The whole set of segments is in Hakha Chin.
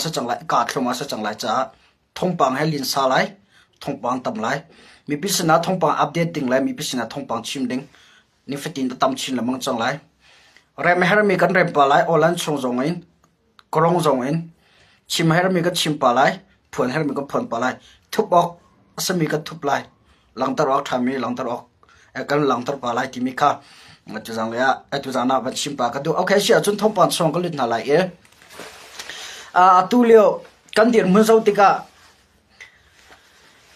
si cang lai, kaa thluahmah si cang lai caah thawngpang he linsa lai, thawngpang tam lai. Mipi sinah thawngpang update ding le mipi sinah thawngpang chim ding nifatin a tam chin lengmang cang lai. Rem hermi kan rem pa lai, awlan chung zong in, korong zong in, chim hermi kan chim pa lai, phuan hermi kan phuan pa lai. Thup awk a simi kan thup lai. Langhter awk ṭhami langhter awk kan langhter pa lai timi kha tuzang le ah tuzan ah van chim pa ka duh. Okay, si ahcun thawngpang chung ka lut hna lai i atu lio kan dirhmun zoh tikah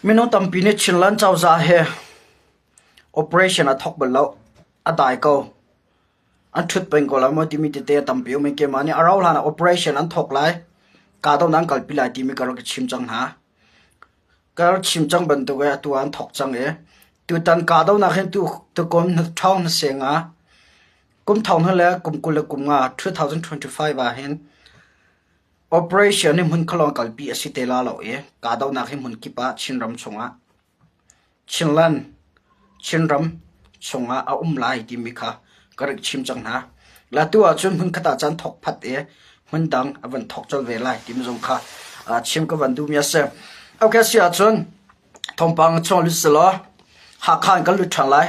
minung tampi nih Chinland cozah he operation a thawk bal lo, a dai ko. An ṭhut peng ko lai maw timi tete a tampi um i keimah nih a rauh hlan ah operation an thawk lai, kahdohnak an kalpi lai timi ka rak i chim cang hna. Ka rak chim cang bantuk i atu ah an thawk cang i tutan kahdohnak hin tukum ṭhawng hmaseng ah kum thong hna le kum 25 2025 ah hin operation hi hmun khalawng kalpi a si te la lo i kahdohnak hi hmun kip ah Chinram chungah Chinland Chinram chungah a um lai timi kha ka rak chim cang hna. La tu ahcun hmunkhat ah caan thawk phat i hmundang a van thawk colh ve lai timi zong kha chim ka van duhmi a si. Okay, si ahcun thawngpang chung lut selaw Hakha in kan lut ṭhan lai.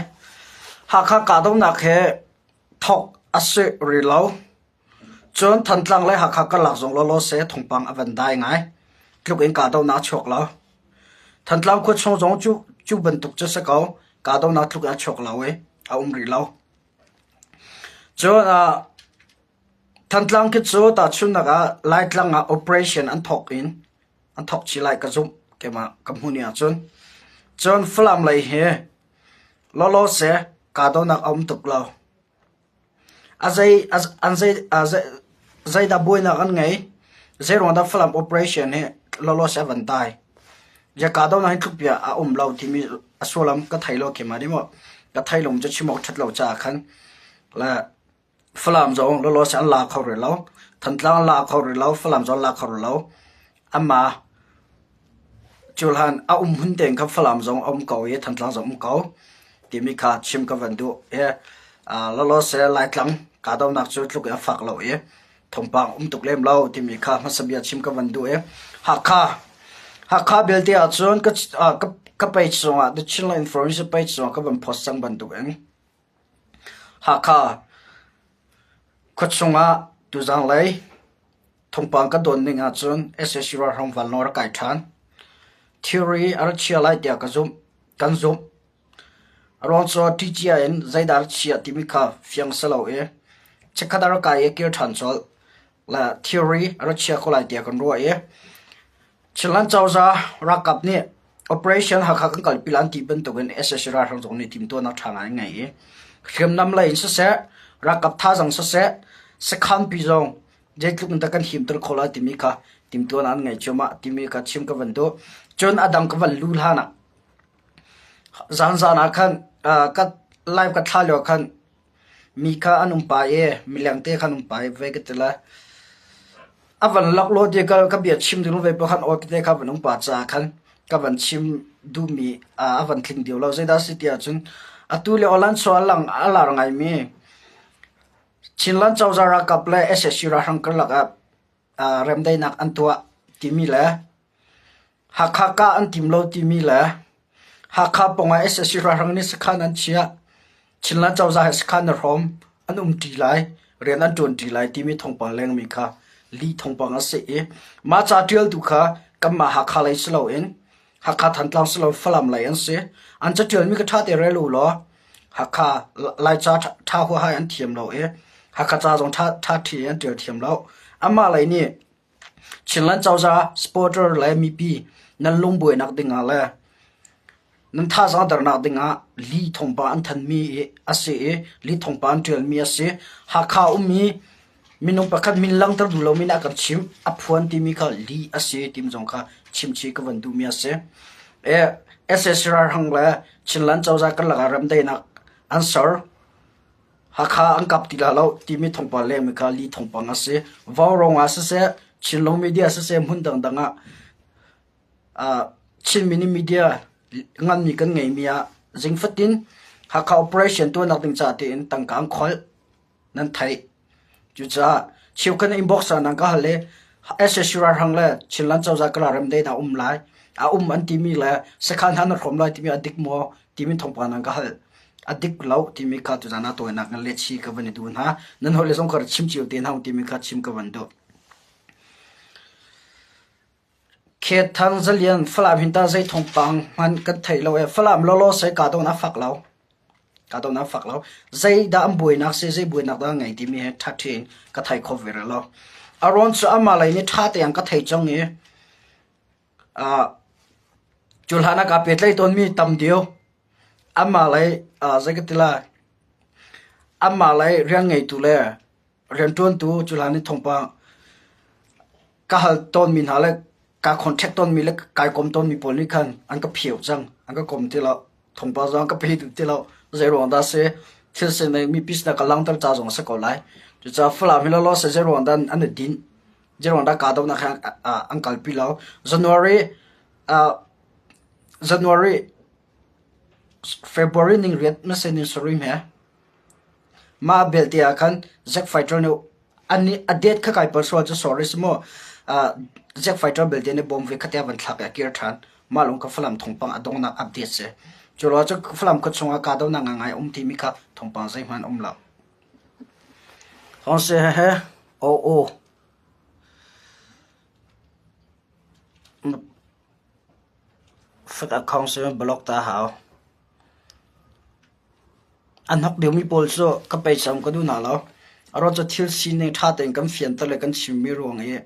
Hakha kahdohnak he thawk a si rih lo. Cun Thantlang le Hakha karlak zong lawlaw seh thawngpang a van dai ngai. Tluk in kahdohnak a chuak lo. Thantlang khua chung zong cu, cu bantuk cu si ko. Kahdohnak tluk in a chuak lo i a um rih lo. Cun uh, Thantlang khi cu tahchunhnak ah Laitlang ah operation an thawk in an thawk chih lai ka zumh keimah ka hmuh ni ahcun. Cun Falam lei hi lawlaw seh kahdohnak a um tuk lo. A zei an zei zeidah buainak an ngei? Zeiruang dah Falam operation hi lawlaw a van dai? Kahdohnak hi tluk bia a um lo timi a sullam ka thei lo keimah nih maw ka thei lo cu chim awk ṭhat lo caah khan le Falam zong lawlaw an la kho rih lo. Thantlang an la kho rih lo. Falam zong an la kho rih lo. Amah Cuhlan a um hun tein khan Falam zong a um ko i Thantlang zong um ko timi kha chim ka van duh. I lawlawse Laitlang kahdohnak cu tluk in a fak lo i thawngpang um tuk lem lo timi kha hmasa bia chim ka van duh i Hakha Hakha belte ahcun ka, ka, ka page zongah The Chinland Information page zongah ka van post cang bantuk in Hakha khuachung ah tuzanglei Thawngpang ka dawn ning ahcun sac ralhrang vanlawng a rak kai ṭhan. Thilri a ra chia lai tiah ka zumh. Kan zumh. A ruang cu ṭicia in zeidah a ra chiah timi kha fiang si lo i chikkhat a rak kai i kir ṭhan colh. Le thilri a ra chia ko lai tiah kan ruah i Chinland cozah ralkap nih Operation Hakha kan kalpi lan ti bantukin sac ralhrang zong nih timhtuahnak ṭha ngai an ngei i hriamnam lei in siseh, ralkap thazaang siseh, sakhan pi zong zeitluk in dah kan himter khawh lai timi kha timhtuahnak an ngei cuahmah timi kha chim ka van duh. Cun a dang ka van lu hlan ah zanzan ah khan ka live ka thlah lio khan mi kha an um pah i mileng te kha an um pah i vei ka ti lai. A van laklawh ti ka ka bia chim ding ve khan aw tete kha van um pah caah khan ka van chim duhmi a van tling dio lo. Zeidah a si ti ahcun atu le awlan chuah a lang a lar ngaimi Chinland cozah ralkap le sac ralhrang karlak ah remdaihnak an tuah timi le Hakha kah an tim lo timi le Hakha pawngah sac ralhrang nih sakhan an chiah. Chinland cozah he sakhan a hrawm an umṭi lai, rian an ṭuanṭi lai timi thawngpang lengmi kha lih thawngpang a si i mah ca ṭialtu kha kanmah Hakha lei si loin Hakha Thantlang si lo Falam lei an si. An caṭialmi kha ṭha te rel u law Hakha Laica ṭha huaha an thiam lo i Hakha ca zong ṭha ṭhi an ṭial thiam lo. Amah lei nih Chinland cozah supporter le mipi nan lungbuainak dingah le nan thazaang dernak dingah li thawngpang an thanmi a si i li thawngpang an ṭialmi a si. Hakha ummi Minung pakhat min langhter duh lomi nih a kan chimh. A phuan timi kha lih a si timi zong kha chimchih ka van duhmi a si. SAC ralhrang le Chinland cozah karlak ah remdaihnak an ser. Hakha an kap ti la lo timi thawngpang lengmi kha lih thawngpang a si. Vaurawng ah siseh, Chinlung media siseh hmun dangdang ah Chinmi nih media nganmi kan ngeimi ah zing fatin Hakha operation tuahnak ding ca tiin tangka an kholh. Nan theih. Cucaah cheukhat na inbox ah nan ka hal i. SSC ralhrang le Chinland cozah kala remdaihnak um lai a um an timi le sakhan hna na hrawm lai timi a dik maw timi thawngpang nan ka hal. A dik lo timi kha tuzan ah tawinak in lehchih ka van i duh hna. Nan holh le zong kha chim cio te hna timi kha chim ka van duh. Khet Thang Zalian Falam hin ta zei thawngpang hmanh kan theih lo e. Falam lawlaw sai ka don a fak lo. Ka don a fak lo. Zei dah an buainak si zei buainak dah ngei timi he ṭha ṭhi in ka thei kho ve lo. Aron cu amah lei nih ṭha tein ka thei cang i cu hlan ah kaa pehtlaih tawnmi tam deuh. Amah lei zei ka ti lai amah lei rian ngeitu le rianṭuantu cu hlan i thawngpang ka hal tawnmi hna le kaa contact tawnmi le kai kom tawnmi pawl nih khan an ka pheo cang. An ka kom ti lo. Thawngpang zong an ka pe duh ti lo. Zei ruang dah si? Thil sining mipi sinah ka langhter ca zong a si ko lai. Cucaah Falam hi lawlaw si zei ruang dah an i dinh? Zeiruang dah kahdohnak he an kalpi lo? January January February ning riat na sin in sorry hme. Mah belte ah khan Zack Fighter nih ani a date kha kai pal sual cu sorry si mu. Zack Fighter belte nih bom ve khatia van thlak i a kir ṭhan. Mah lung kha Falam thawngpang a donghnak update si. Cu lo cu Falam khua chungah kahdohnak ngangai a um timi kha thawngpang zeihmanh um lo. Hong se he aw aw. Fake account si block ta hau. A hnok deuhmi pawl cu ka pei cang ka duh hna lo. A ruang cu thil sining ṭha tein kan fianter le kan chimmi ruang i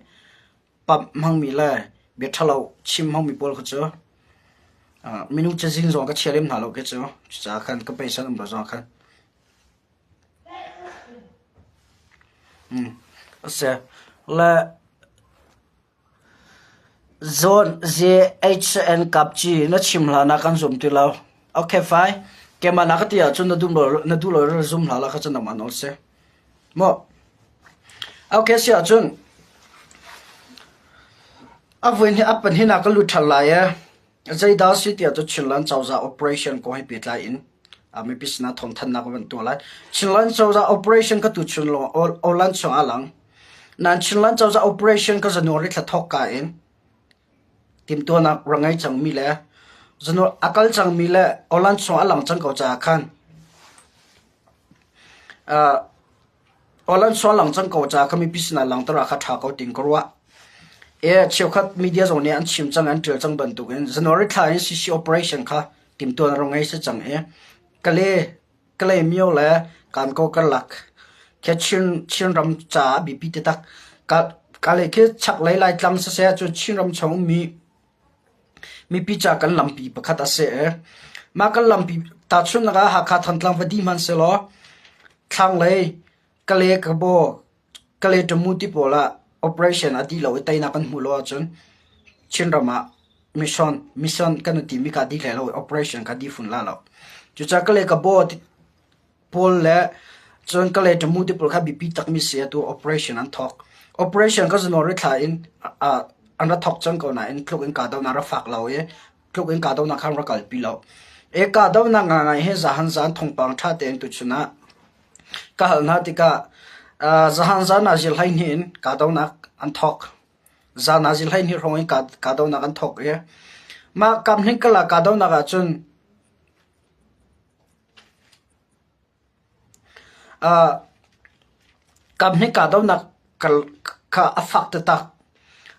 pump hmangmi le bia ṭhalo chim hmangmi pawl kha cu minung cazin zong ka chia lem hna lo khi cu. Cucaah khan ka pei san um lo zong khan. A si. Le Zawn ZHN kapci na chim hlan ah kan zum ti lo. Okay fine. Keimah na ka ti ahcun na duh lo na duh lo zum hlah la kha cu nangmah nawl si. Maw? Okay si ahcun a vui hi a pan hin ah ka lut ṭhan lai ee. Zeidah a si tiah cu Chinland cozah operation kong he pehtlai in mipi sinah thawngthanhnak a van tuah lai. Chinland cozah operation ka tuchun lawng Oland chung ah lang. Nain Chinland cozah operation ka January thla thawk ka in timhtuahnak ra ngei cangmi le a kal cangmi le Oland chung a lang cang ko caah khan Aw lang cang ko caah kha mipi sinah langhter ah kha ṭha ko tiin ka ruah. E cheukhat media zong nih an chim cang an ṭial cang bantukin January thla in CC operation kha timhtuan a rak ngei si cang i Kale Kalaymyo le Kankaw karlak khi Chin Chinram caah biapi taktak. Kale khi chaklei Laitlang siseh cun Chinram chung ummi mipi ca kan lampi pakhat a si i mah kan lampi tahchunhnak ah Hakha Thantlang va dih hmanhsehlaw thlanglei Kale Kabaw Kale Tamu ti pawl ah operation a dih lo i teinak kan hmuh lo ahcun Chinram ah mission mission kan i timi kha dih hlei lo i operation kha dih fun la lo. Cucaah Kale Kabaw Pawl le cun Kalay Tamu ti pawl kha biapi takmi si atu operation an thawk. Operation ka January thla in an ra thawk cang ko nain tluk in kahdohnak ra fak lo i tluk in kahdohnak kha an ra kalpi lo. E kahdohnak ngangai hi zahan zan thawngpang ṭha tein tuchun ah ka hal hna tikah zahan zan ah zil 12 in kahdohnak an thawk. Zan ah zil 12 hrawng in kahdohnak an thawk i mah kamhning kala kahdohnak ahcun Kamhnih kahdohnak kha a fak taktak.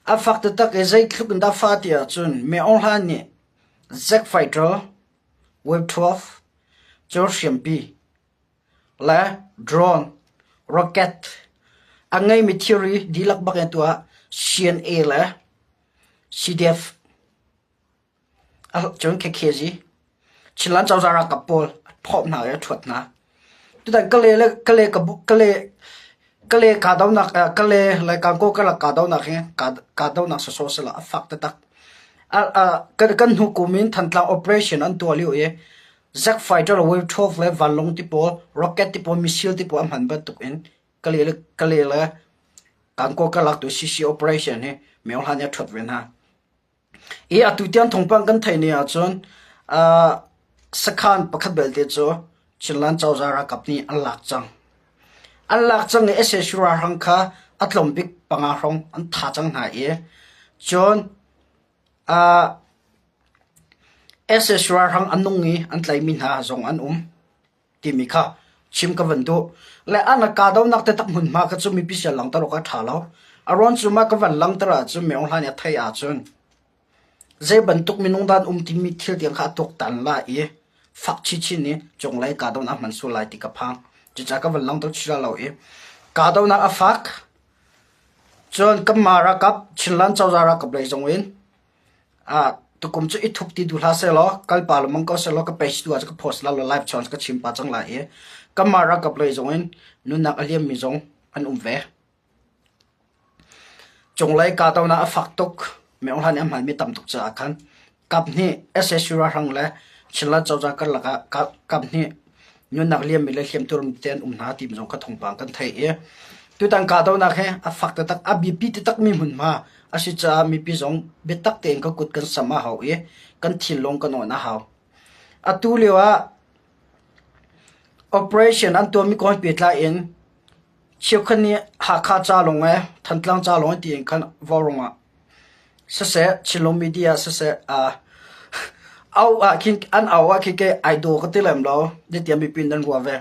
A fak taktak i zeitluk in dah a fah ti ahcun Min Aung Hlaing nih Zack Fighter, Wave 12 cu hriampi le drone, rocket a ngeimi thilri dihlak bak in tuah CNA le CDF Cun KKG, Chinland cozah ralkap pawl a phawmh hna i a ṭhuat hna. Tutan Kale le Kale Kale Kale kahdohnak Kale le Gangaw karlak kahdohnak hi kahdohnak sawsawh si lo a fak taktak. Kan hnu kum in Thantlang operation an tuah lio i Zack fighter Wave 12 le vanlawng ti pawl, rocket ti pawl, missile ti pawl an hman bantuk in Kale le Kale le Gangaw karlak tu CC operation hi Myo Hlan nih a ṭhuat ve hna. I atu tiang thawngpang kan theih ni ahcun sakhan pakhat belte cu Chinland cozah ralkap nih an lak cang. An lak cang i sac ralhrang kha. A tlawm bik panga hrawng an tha cang hna i cun uh, SS ralhrang a nung i an tlaimi hna zong an um timi kha chim ka van duh. Le an kahdohnak taktak hmunhma kha cu mipi sian langhter awk a ṭha lo. A ruang cu mah ka van langhter ahcun Maung Hlaing nih a theih ahcun zei bantuk minung dah an um timi thil tiang kha a tuaktan lai i fak chinchin in cunglei kahdohnak hman sual lai ti ka phang. Cucaah ka van langhter chih lo i kahdohnak a fak. Cun kanmah ralkap Chinland cozah ralkap lei zong in tukum cu i thup ti duh hlah sehlaw kal pa lengmang ko sehlaw ka page tu ah ka post la law live chon ka chim pah cang lai i kanmah ralkap lei zong in nunnak a liammi zong an um ve. Cunglei kahdohnak a fak tuk. Maung Hlaing nih a hmanmi tam tuk caah khan kaphnih sac ralhrang le Chinland cozah karlak ah kaphnih nunnak liammi le hliamtuar te an um hna timi zong kha thawngpang kan theih i tutan kahdohnak hi a fak taktak a biapi taktakmi hmunhma a si caah mipi zong biatak tein ka kut kan sam a hau i kan thinlung kan awn a hau. Atu lio ah operation an tuahmi kong he pehtlai in Cheukhat nih Hakha ca lawng ee, Thantlang ca lawng ee tiin khan vaurawng ah siseh, Chinlung media siseh au ah khin an au ah khin kei ai daw ka ti lem lo zeitiah mipi nan ruah ve.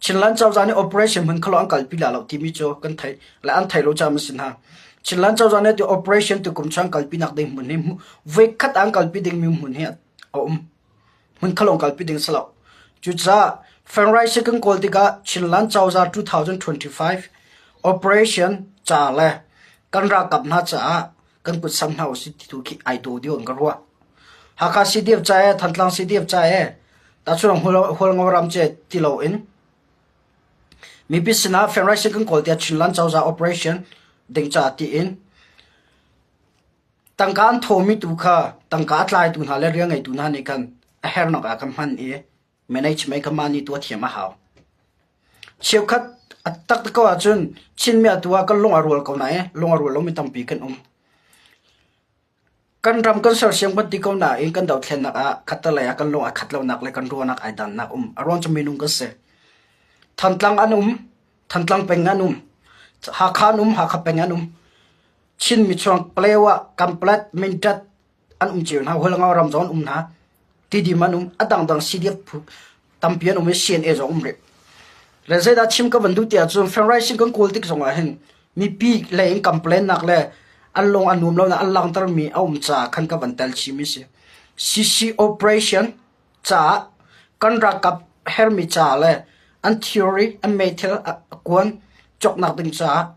Chinland cozah nih operation hmun khalo an kalpi la lo timi cu kan theih le an theih lo caah maw si hna. Chinland cozah nih ti operation tukum chung kalpi nak ding hmun hi voikhat an kalpi dingmi hmun hi a um. Hmun khalong kalpi ding si lo. Cucaah fundraising kan kawl tikah Chinland cozah 2025 operation ca le kan ralkap hna caah kan kut sam hna usih ti tu khi ai daw deuh in ka ruah. Hakha CDF ca e, Thantlang CDF ca e, tahchunhnak Hualngo ram ce ti loin mipi sinah fundraising kan kawl tiah Chinland cozah operation ding ca tiin Tangka an thawmi tu kha tangka a tlaitu hna le rian ngeitu hna nih khan a hernak ah kan hman i management kha mah nih tuah thiam a hau. Cheukhat a tak ko ahcun Chinmi atu ah kan lung a rual ko nain lung a rual lomi tampi kan um. Kan ram kan sersiam kan ti ko nain kan dothlennak ah khattelei ah kan lung a khat lonak le kan ruahnak ai dannak um. A ruang cu minung kan si. Thantlang an um, Thantlang peng an um, Hakha an um, Hakha peng an um. Chinmi chuang Palewa, Kamplet, Mindat an um cio hna, Hualngo ram zong an um hna, Tidim an um, a dangdang CDF phu tampi an um i CNA zong um rih. Le zeidah chim ka van duh ti ahcun fundraising kan kawl tik zong ah hin mipi lei in complain nak le an lung a nuam lo na an langhtermi a um caah khan ka van tel chimi si. CC operation caah kan ralkap hermi caah le an theory, an meithil a kuan cawknak ding caah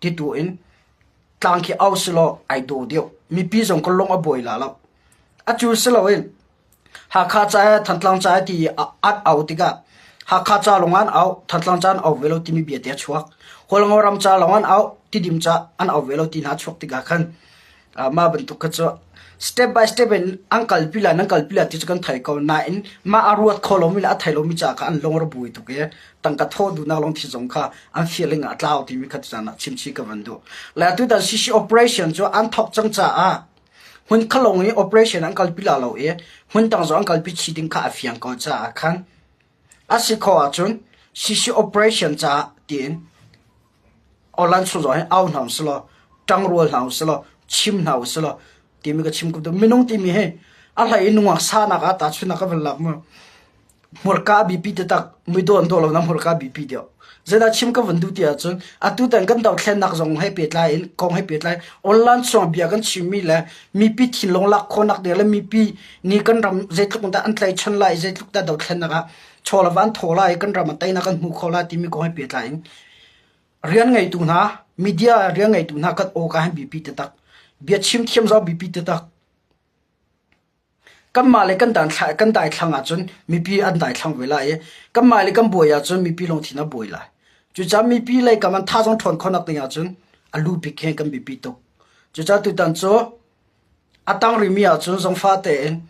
ti tu in tlang khi au selaw ai daw deuh. Mipi zong kan lung a buai la lo. Atu si loin Hakha ca he Thantlang ca he ti an au tikah Hakha ca lawng an au, Thantlang ca an au ve lo timi bia te a chuak. Hualngo ram ca lawng an au, Tidim ca an au ve lo ti hna chuak tikah khan mah bantuk kha cu step by step in an kalpi lai nan kalpi lai ti cu kan thei ko nain mah a ruat kho lomi le a thei lomi ca kha an lung a ra bui tuk i tangka thawh duhnak lungthin zong kha an feeling ah a tlau timi kha tutan ah chimchih ka van duh. Le tutan CC operation cu an thawk cang caah hmun khalong i operation an kalpi la lo i hmun dang zong an kalpi chih ding kha a fiang ko caah khan a si khawh ahcun CC operation caah tiin Online chung zong hi au hna usih law, ṭangrual hna usih law, chim hna usih law timi ka chim ko. Minung timi hi a hlei in nungak sahnak ah tahchunhnak ka van lak mu. Hmurka a biapi taktak, muidawh an dawh lo na hmurka a biapi deuh. Zeidah chim ka van duh ti ahcun atu tan kan dothlennak zong he pehtlai in kong he pehtlai online chung bia kan chimmi le mipi thinlung lak khawhnak ding le mipi nih kan ram zeitluk dah an tlaichan lai, zeitluk dah dothlennak ah chaw le va an thaw lai, kan ram a teinak kan hmu kho lai timi kong he pehtlai in Rian ngeitu hna, media rian ngeitu hna kan aw ka hin biapi taktak. Biachim thiam zong biapi taktak. Kanmah le kan dan kan daithlang ahcun mipi an daithlang ve lai i kanmah le kan buai ahcun mipi lungthin a buai lai. Cucaah mipi lei kam an thazaang ṭhawn khawhnak ding ahcun a lu bik hi kan biapi tuk. Cucaah tutan cu a tang rihmi ahcun zongfa tein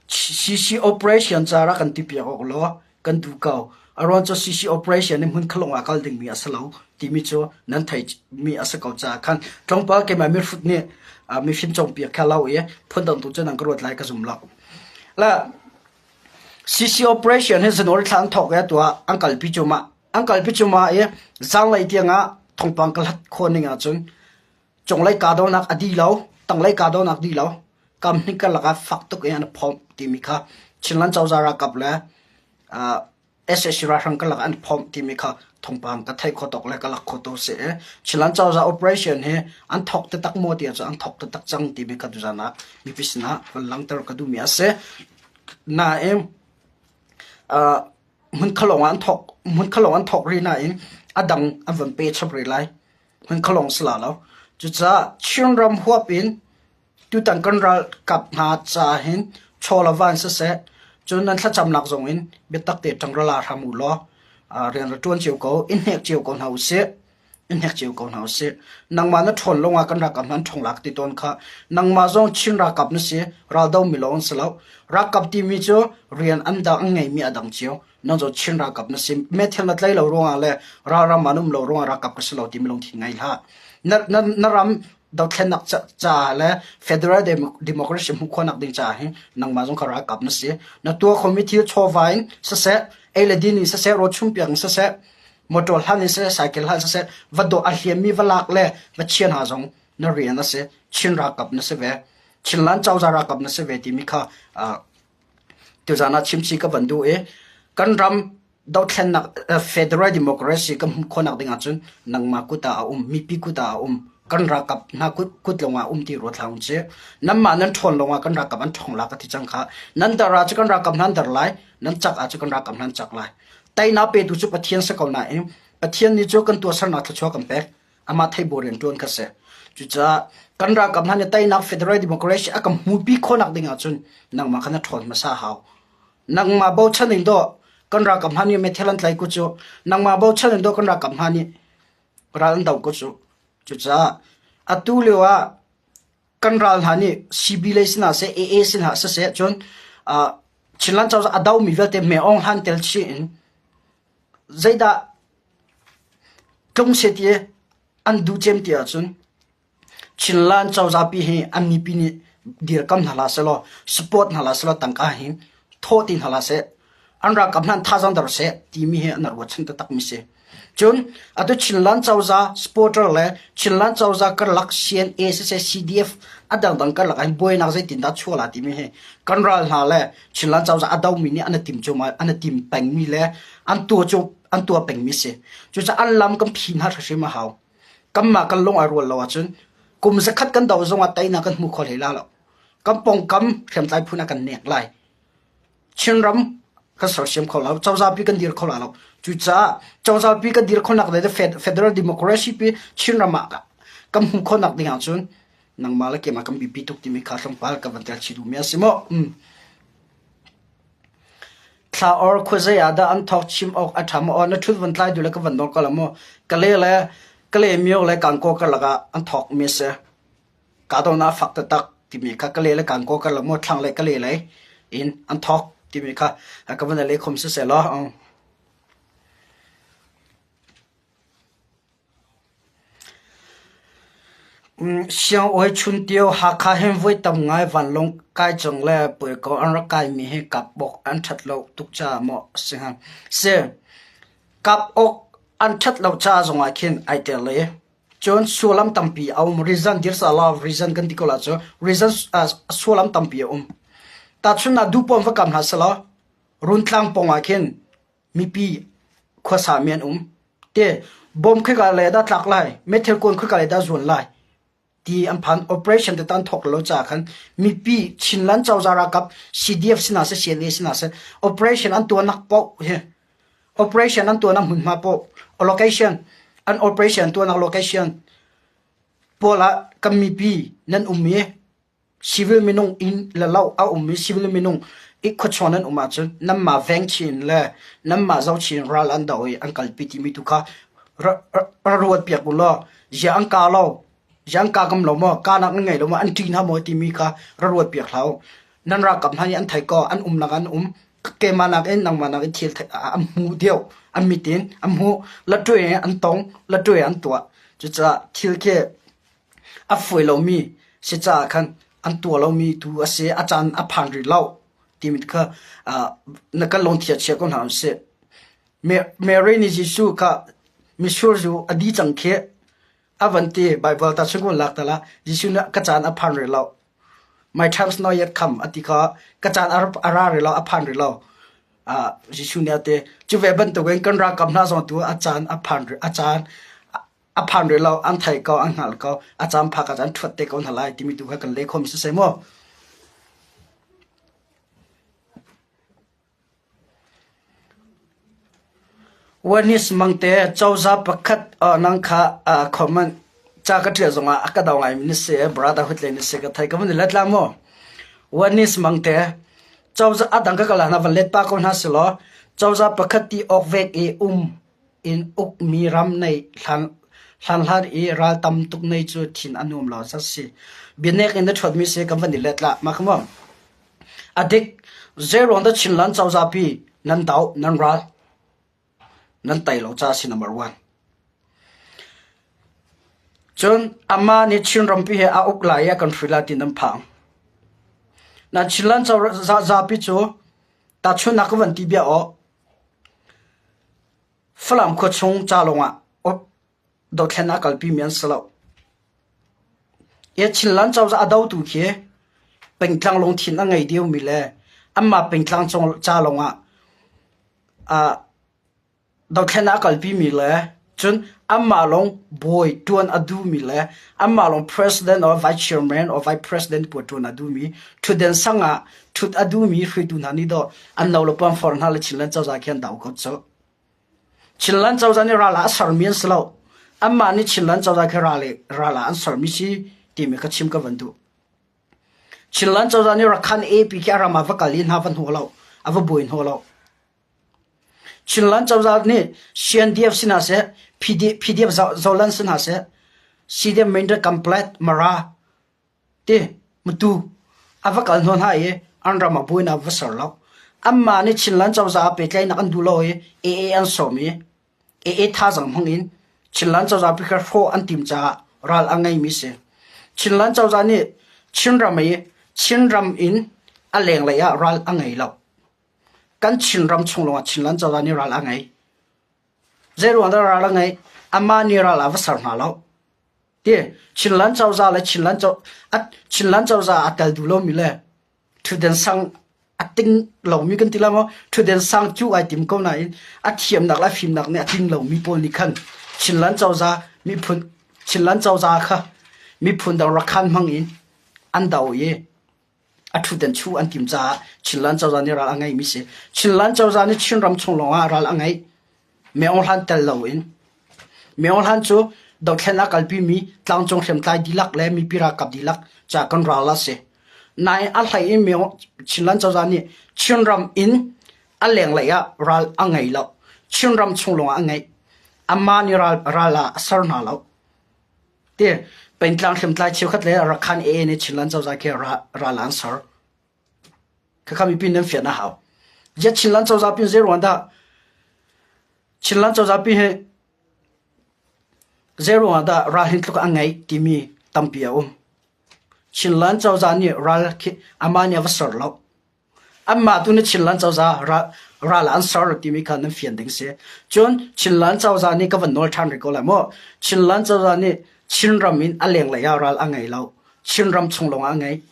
CC operation ca rak kan ti piak awk law kan duh ko. A ruang cu CC operation hi hmun khalong ah kal dingmi a si lo timi cu nan theihmi a si ko caah khan tlawmpal keimah mihrut nih mifim cawnpiak kha lo i phundang tu cu nan ka ruat lai ka zum lo. La CC operation hi January thla an thawk i atu ah an kalpi cu mah. An kalpi cuma i zanlei tiangah thawngpang ka hlat khawh ning ahcun cunglei kahdohnak a dih lo, tanglei kahdohnak dih lo, kam hnih karlak ah fak tuk in an i phomh timi kha Chinland cozah ralkap le sac ralhrang karlak ah an i phomh timi kha thawngpang ka theih khawh tawk le ka lak khawh tawk si i Chinland cozah operation hi an thawk taktak maw ti ahcun an thawk taktak cang timi kha tuzan ah mipi sinah van langhter ka duhmi a si. Nain hmunkhalawng ah an thawk hmunkhalawng an thawk rih nain a dang an van pe chap rih lai. Hmunkhalawng si la lo. Cucaah Chinram huap in tutan kan ralkap hna ca hin chaw le van siseh, cun nan thlacamnak zong in biatak te ṭangral ah hram u law rian ra ṭuan cio ko, i hnek cio ko hna usih. I hnek cio ko hna usih. Nangmah na ṭhawn lawngah kan ralkap hna an ṭhawng lak ti tawn kha. Nangmah zong Chin ralkap na si, raldo mi lawng an si lo. Ralkap timi cu rian an dang an ngeimi a dang cio. Nang cu Chin ralkap na si. Meithal na tlai lo ruangah le ralram ah na um lo ruangah ralkap ka si lo timi lungthin ngei hlah. Na, na, na ram dothlennak ca le federal democracy hmuh khawhnak ding caah hin nangmah zong kha ralkap na si. Na tuah khomi thil chawva in siseh, ei le din in siseh, rawl chumpiak in siseh, motor hlan in siseh, cycle hlan siseh, va dawh a hliammi va lak le va chian hna zong na rian a si. Chin ralkap na si ve. Chinland cozah ralkap na si ve timi kha tuzaan ah chimchih ka van duh i kan ram dothlennak federal democracy kan hmuh khawhnak ding ahcun nangmah kut ah a um mipi kut ah a um kan ralkap hna kut kut lawng ah um ti ruat hlah usih nanmah nan ṭhawn lawng ah kan ralkap an ṭhawng la ka ti cang kha nan dar ah cu kan ralkap hna an dar lai nan cak ah cu kan ralkap hna an cak lai teinak petu cu Pathian si ko nain Pathian nih cu kan tuahsernak thluachuah kan pek amah theibaw rian ṭuan kha si. Cucaah kan ralkap hna nih teinak federal democracy a kan hmuhpi khawhnak ding ahcun nangmah kha na ṭhawn hmasa hau. Nangmah bochan in dawh kan ralkap hna nih meithal an tlai ku cu nangmah bochan in dawh kan ralkap hna nih ral an do ku cu. Cucaah atu lio ah kan ral hna nih CB lei sinah seh AA sinah siseh cun Chinland cozah a domi vialte me ong hlan tel chih in zeidah tlung seh ti an duh cem ti ahcun Chinland cozah pi hi an mipi nih dirkam hna hlah sehlaw support hna hlah sehlaw tangka hi thawh ti hna hlah seh an ralkap hna an thazaang der seh timi hi an ruahchan taktak mi si. Cun atu Chinland cozah supporter le Chinland cozah karlak CNA siseh CDF a dangdang karlak ah hin buainak zeitindah chuah la timi hi kan ral hna le Chinland cozah a domi nih an i tim cu an i tim pengmi le an tuah cu an tuah pengmi si. Cucaah an lam kan phi hna hrimhrim a hau. Kanmah kan lung ai rual lo ahcun kum zakhat kan do zongah teinak kan hmu kho hlei la lo. Kan pawngkam hriamtlai phun ah kan nek lai. Chinram kan sersiam kho lo. Cozah pi kan dir kho la lo. Cucaah cozah pi kan dir khawhnak le federal democracy pi Chinram ah kan hmuh khawhnak ding ahcun nangmah le keimah kan biapi tuk timi kha tlawmpal ka van tel chih duhmi a si maw? Mm. Thla or khuazei ah dah an thawk chim awk a ṭha maw? Aw na ṭhut van tlai duh le ka van nawl ko la maw? Kale le Kale myo le Kankaw karlak ah an thawk mi a si. Kahdohnak a fak taktak timi kha Kale le Kankaw karlak maw thlang le Kale lei in an thawk timi kha ka van i leh khom siseh law. Siangawi Chuntio Hakha hin voi tam ngai vanlawng kai cang le puaiko an rak kaimi hi kap awk an ṭhat lo tuk caah maw a si hnga? Si, kap awk an ṭhat lo ca zongah khin ai tel i cun sullam tampi a um. Reason, there's a lot of reason kan ti ko la cu. Reason, sullam tampi a um. Tahchunhnak duhpaoh va kam hna selaw Runtlang pawng ah khin mipi khuasa mi an um. Te bom khika le dah tlak lai, meithal kuan khika le dah zuan lai ti an phan operation te tan thok lo cha khan mipi Chinland cozah ralkap CDF sina se CNA sina se operation an tuanak po hi operation an tuanak hmunhma po location an operation tuanak location pawl ah kan mipi nan um i Civil minung inn le lo a ummi civil minung i khuachuan an um ahcun nanmah veng chin le nanmah zo chin ral an doh i an kalpi timi tu kha ra ruat piak u law zia an ka lo zia an ka ngam lo maw kanak nan ngei lo maw an ṭih hna maw timi kha ra ruat piak hlah u. Nan ralkap hna nih an thei ko an umnak an um keimah nakin nangmah nakin thil an hmu deuh an mit in an hmuh latwe an tong latwe an tuah cucaah thil khi A fawi lomi si caah khan an tuah lomi tu a si. A caan a phan rih lo timi kha na kan lungthia chia ko hna usih. Mary nih Jesuh kha mitsur zu a di cang khi a van ti. Baibal ta chung lak ta la Jesuh nih ka caan a phan rih lo. My time's not yet come a ti kha ka caan a ra rih lo, a phan rih lo. Jesuh nih a ti. Cu ve bantukin kan ralkap hna zong tu a caan a phan rih, a caan a phan rih lo, an thei ko, an hngal ko, a caan phak ah cun ṭhuat te ko hna lai timi tu kha kan leh khawhmi siseh maw? Wanis Mangte cozah pakhat nang kha comment ca ka ṭial zongah a ka do ngaimi na si, brotherhood lei na si ka thei. Ka van i let la maw? Wanis Mangte cozah a dang ka kal hna van let pa ko hna silaw cozah pakhat ti awk vek i um in ukmi ram nei hlan hlan i ral tam tuk nei cu thin a nuam lo za si. Bianek in na ṭhuatmi si kan van i let la ma ka maw? A dik, zeiruang dah Chinland cozah pi nan doh, nan ral, nan tei lo caah si number one. Cun amah nih Chinram pi he a uk lai i a kan hrui lai ti nan phang. Na Chinland cozah zapi cu tahchunhnak ka van ti bia aw, Falam khua chung ca lawngah dothlen a kalpimi an si lo. Chinland cozah a dotu khi pengtlang lungthin a ngei deuhmi le anmah pengtlang ca lawngah dothlen a kalpimi le cun anmah lawng bawi ṭuan a duhmi le anmah lawng president or vice chairman or vice president pawl ṭuan a duhmi ṭhutden sang ah ṭhut a duhmi hruaitu hna nih dawh an lo le puanfor hna le Chinland cozah khi an do ko cu. Chinland cozah nih ral ah a sermi an si lo. Anmah nih Chinland cozah khi ral, ral ah an sermi si timi kha chim ka van duh. Chinland cozah nih Rakhan AP khi a ram ah va kal i hna va hnu lo, a va buai hnu lo. Chinland cozah nih CNDF si hna seh, PD, PDF Zolan si hna seh, CDM Mender Complet Mara Ti matu a va kal hnaw hna i an ram ah buainak va ser lo. Anmah nih Chinland cozah ah pehtlaihnak an duh lo i AA an sawm i AA thazaang hmang in Chinland cozah pi kha hrawh an tim caah ral a ngeimi si. Chinland cozah nih Chinram i Chinram in a lenglei ah ral a ngei lo. Kan Chinram chung lawngah Chinland cozah nih ral a ngei. Zeiruang dah ral a ngeih? Amah nih ral a va ser hna lo. Ti Chinland cozah le Chinland co Chinland cozah a tel duh lomi le ṭhutden sang a ting lomi kan ti la maw ṭhutden sang cu ai tim ko nain a thiamnak le a fimnak nih a tling lomi pawl nih khan Chinland cozah miphun Chinland cozah kha miphun dang rakhan hmang in an do i a ṭhutdan chuh an tim caah Chinland cozah nih ral a ngeihmi si. Chinland cozah nih Chinram chung lawngah ral a ngeih. Meong Hlan tel loin. Meong Hlan cu dothlen a kalpimi tlangcung hriamtlai dihlak le mipi ralkap dihlak ca kan ral a si. Nain a hlei in Meong Chinland cozah nih Chinram in a lenglei ah ral a ngei lo. Chinram chung lawngah a ngeih. Amah nih ral, ral ah a ser hna lo. Ti pengtlang hriamtlai cheukhat le Rakhan AA nih Chinland cozah khi ral an ser. Khakha mipi nan fian a hau. Ziah Chinland cozah pin zei ruang dah Chinland cozah pi hi zei ruang dah ral hin tluk a ngeih timi tampi a um. Chinland cozah nih ral khi amah nih a va ser lo. Anmah tu nih Chinland cozah ral an ser timi kha nan fian ding si. Cun Chinland cozah nih ka van nawl ṭhan rih ko lai maw? Chinland cozah nih Chinram in a lenglei ah ral a ngei lo. Chinram chung lawngah a ngei.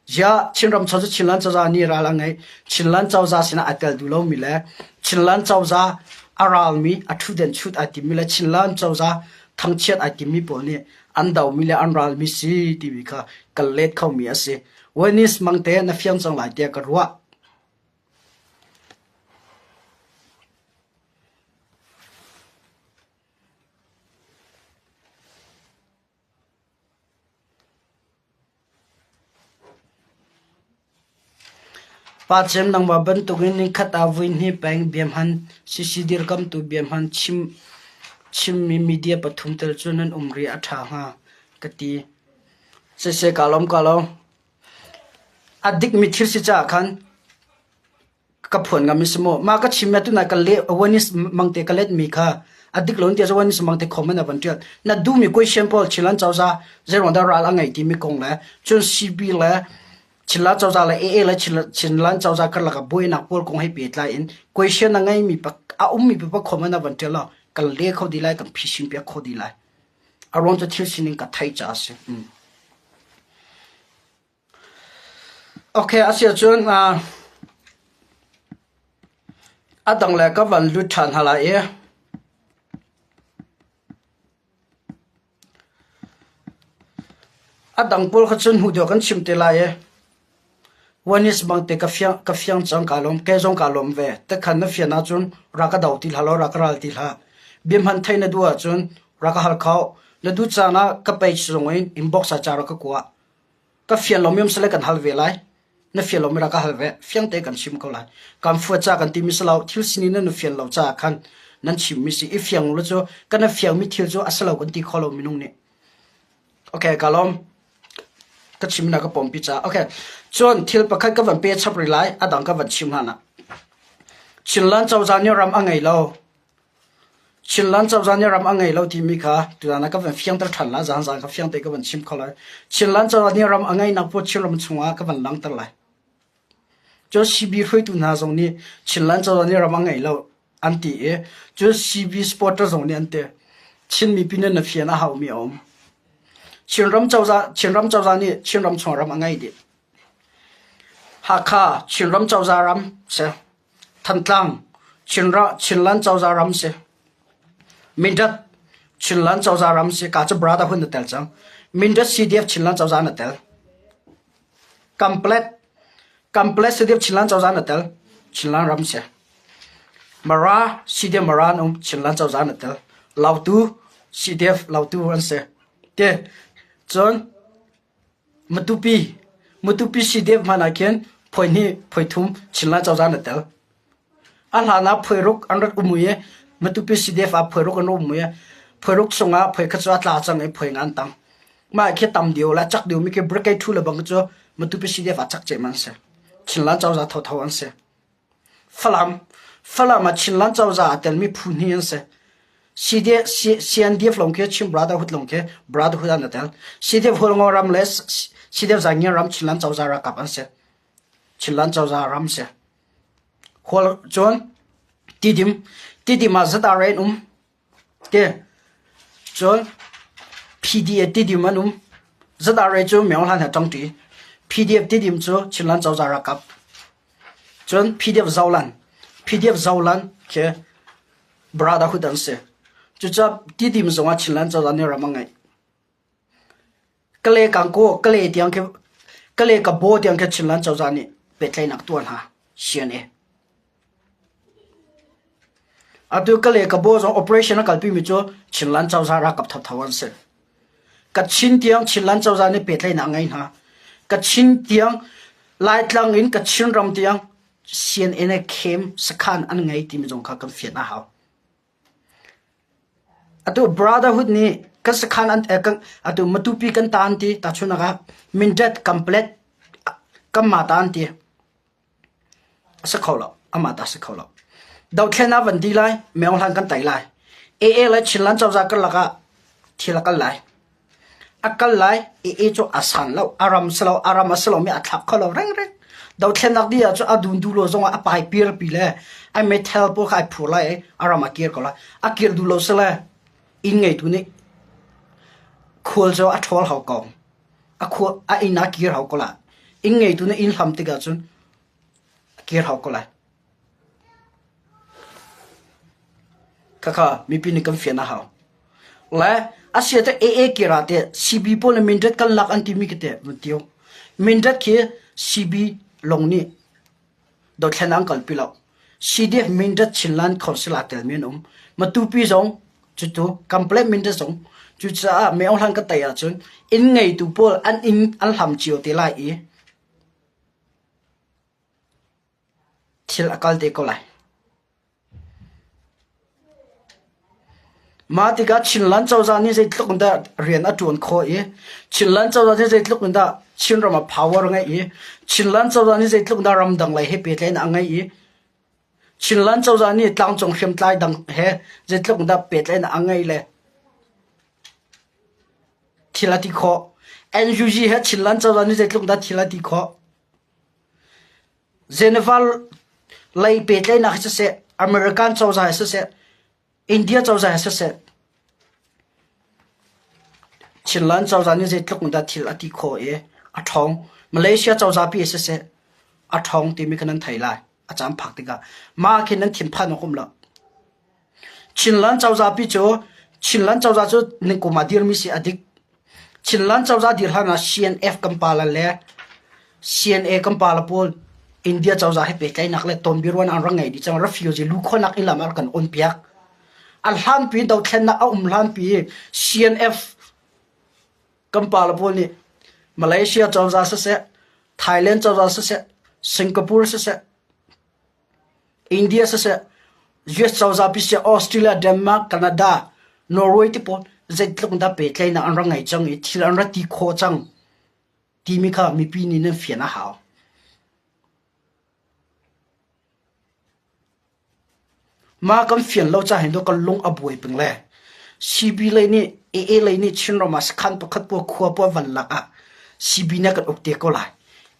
Ziah Chinram chung cu Chinland cozah nih ral a ngei. Chinland cozah sinah aa tel duh lomi le Chinland cozah a ralmi, a ṭhutden chut ai timmi le Chinland cozah thangchiat ai timmi pawl nih an domi le an ralmi si timi kha kan let khomi a si. Venice mangte na fiang cang lai tiah ka ruah. Pa Cem nangmah bantukin nikhat ah vui hnih peng biahman CC dirkamtu biahman chim chimmi media pathum tel cu nan um rih a ṭha hnga ka ti. Siseh kaa lawm kaa lawm. A dikmi thil si caah khan ka phuan ngam i si maw? Mah ka chim tunai ka leh awareness mangte ka letmi kha a dik lo tiah awareness mangte comment a van ṭial. Na duhmi question pawl Chinland cozah zeiruang dah ral a ngeih timi kong le cun CB le. Chinland cozah le AA le Chinland cozah karlak ah buainak pawl kong he pehtlai in question a ngeimi a ummi pipa comment ah van ṭial law kan le kho dih lai, kan phisin piak kho dih lai. A ruang cu thil sining ka theih caah a si. Mm. Okay, a si ahcun uh, a dang le ka van lut ṭhan hna lai i A dang pawl kha cun hnu deuh kan chim te lai i Wanis bangte ka fiang, ka fiang cang kaa lawm, kei zong kaa lawm ve. Tekhan na fian ahcun ra ka do ti hlah law ra ka ral ti hlah. Bia hman thei na duh ahcun ra ka hal kho. Na duh caan ah ka page zong in inbox ah ca ra ka kua. Ka fian lomi um sile kan hal ve lai. Na fian lomi ra ka hal ve. Fiang te kan chim ko lai. Kan fuat ca kan timi si lo. Thil sining nan fian lo caah khan nan chimmi si. I fiang lo cu kan a fiangmi thil cu a si lo kan ti kho lo minung nih. Okay, ka lawm. Ka chim na ka pompi ca. Okay. Cun thil pakhat ka van pe chap rih lai. A dang ka van chim hlan ah. Chinland cozah nih ram a ngei lo. Chinland cozah nih ram a ngei lo timi kha tutan ah ka van fiangter ṭhan lai. Zaanzaan ka fiangte ka van chim kho lai. Chinland cozah nih ram a ngeihnak pawl Chinram chungah ka van langhter lai. Cun CB hruaitu hna zong nih Chinland cozah nih ram a ngei lo an ti i cun CB supporter zong nih an ti. Chin mipi nih na fian a haumi a um. Chinram cozah Chinram cozah nih Chinram chung ram a ngei dih. Hakha Chinram cozah ram si. Thantlang, Chinland cozah ram si. Mindat, Chinland cozah ram si. Ka cu brotherhood na tel cang. Mindat CDF Chinland cozah na tel. Kamplet, Kamplet CDF Chinland cozah na tel. Chinland ram si. Mara, CDF Mara an um, Chinland cozah na tel. Lautu, CDF Lautu an si. Te, cun Matupi, Matupi CDF hmanh ah khin phuai hnih, phuai thum Chinland cozah an i tel. A hlan ah phuai ruk an rak um i Matupi CDF ah phuai ruk an um i phuai ruk chungah phuai khat cu a tla cang i phuai nga an tang. Mah khi tam deuh le cak deuhmi khi brigade thu le bang cu Matupi CDF ah cak cem an si. Chinland cozah thotho an si. Falam, Falam ah Chinland cozah aa telmi phu hnih an si. CNDF lawng khi Chin Brotherhood lawng khi Brotherhood an i tel. CDF Hualngo ram le CDF Zaingian ram Chinland cozah ralkap an si. Chinland cozah ram si. Hual cun Tidim, Tidim ah ZRA an um. Ti cun PDF Tidim an um. ZRA cu Myo Hlan he ṭangṭi. PDF Tidim cu Chinland cozah ralkap. Cun PDF Zoland, PDF Zoland khi Brotherhood an si. Cucaah Tidim zongah Chinland cozah nih ram a ngeih. Kale Kangkaw, Kale tiang khi Kale Kabaw tiang khi Chinland cozah nih pehtlaihnak tuah hna CNA. Atu Kale Kabaw zong operation a kalpimi cu Chinland cozah ralkap thotho an si. Kachin tiang Chinland cozah nih pehtlaihnak a ngei hna. Kachin tiang Laitlang in Kachin ram tiang CNA khem sakhan an ngei timi zong kha kan fian a hau. Atu Brotherhood nih kan sakhan an eh, atu Matupi kan ta an ti tahchunak ah Mindat Kamplet kanmah ta an ti. A si kho lo. Amah ta a si kho lo. Dothlen ah van di lai, Myo Hlan kan tei lai. AA le Chinland cozah karlak ah thil a kal lai. A kal lai i cu a san lo, a ram si lo, a ram a si lomi a thlak kho lo rengreng. Dothlennak dih ahcun a dun duh lo zongah a pai pirpi le ai meithal pawl kha ai phur lai i a ram a kir ko lai. A kir duh lo si le inn ngeitu nih khual cu a ṭhawl hau ko. A khua a inn ah kir hau ko lai. Inn ngeitu nih inn hlam tikah cun a kir hau ko lai. Khakha mipi nih kan fian a hau. Le a sia te AA kira te CB pawl nih Mindat kan lak an timi khi teh van tio. Mindat khi CB lawng nih dothlen an kalpi lo. CDF Mindat Chinland Council aa telmi an um. Matupi zong cutu Kample Mindat zong cucaah Myo Hlan ka tei ahcun inn ngeitu pawl an inn an hlam cio te lai i Thil a kal te ko lai. Mah tikah Chinland cozah nih zeitluk in dah rian a ṭuan khawh i Chinland cozah nih zeitluk in dah Chinram ah power a ngeih i Chinland cozah nih zeitluk in dah ramdang lei he pehtlaihnak a ngeih i Chinland cozah nih tlangcung hriamtlai dang he zeitluk in dah pehtlaihnak a ngeih le thil a ti khawh. NUG he Chinland cozah nih zeitluk in dah thil a ti khawh. Geneva lei pehtlaihnak hi siseh, American cozah hi siseh, India cozah hi siseh, Chinland cozah nih zeitluk in dah thil a ti khawh i a ṭhawng. Malaysia cozah pi hi siseh, a ṭhawng timi kha nan thei lai. A caan phak tikah. Mah khin nan thinphan awk um lo. Chinland cozah pi cu Chinland cozah cu nikum ah dirmi si a dik. Chinland cozah dir hlan ah CNF kan pala le CNA kan pala pawl India cozah he pehtlaihnak le tonbiaruahnak an rak ngei dih cang. Refugee lukhawnak inn lam ah kan on piak. A hlanpi dothlennak a um hlanpi CNF kan pala pawl nih Malaysia cozah siseh, Thailand cozah siseh, Singapore siseh, India siseh, US cozah pi siseh, Australia, Denmark, Canada, Norway ti pawl zeitluk dah pehtlaihnak an rak ngei cang i thil an rak ti khawh cang timi kha mipi nih nan fian a hau. Mah kan fian lo ca hin kan lung a buai peng le CB lei nih AA lei nih Chinram ah sakhan pakhat pawl khua pawl van lak ah CB nih a kan uk te ko lai.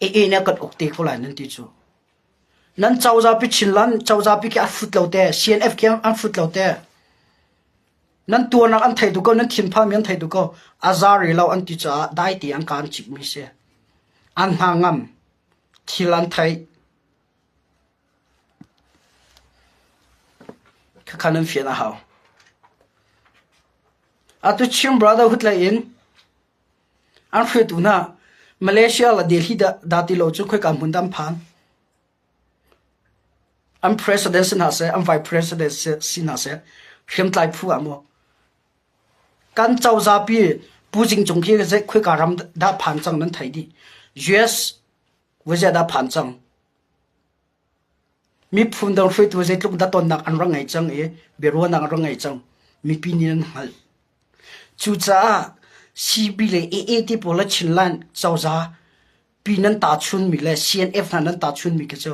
AA nih a kan uk te ko lai nan ti cu. Nan cozah pi Chinland cozah pi khi a fut lo te, CNF khi an fut lo te. Nan tuarnak an thei duh ko, nan thinphanmi an thei duh ko. A zari lo an ti caah dai te an kaan cipmi si. An hna ngam. Thil an theih. Khakha nan fian a hau. Atu Chin Brotherhood lei in an hruaitu hna Malaysia le Delhi dah ti lo cu khoika hmun dah an phan? An president si hna seh, an vice president si hna seh, hriamtlai phu ah maw kan cozah pi Pu Jing Cung khi khoika ram dah phan cang nan thei dih. US Voi dah phan cang? Miphun dang hruaitu zeitluk dah tonnak an rak ngei cang i biaruahnak an rak ngei cang. Mipi nih an hngalh. Cucaah CB le AA ti pawl le Chinland cozah pi nan tahchunmi le CNF hna nan tahchunmi khi cu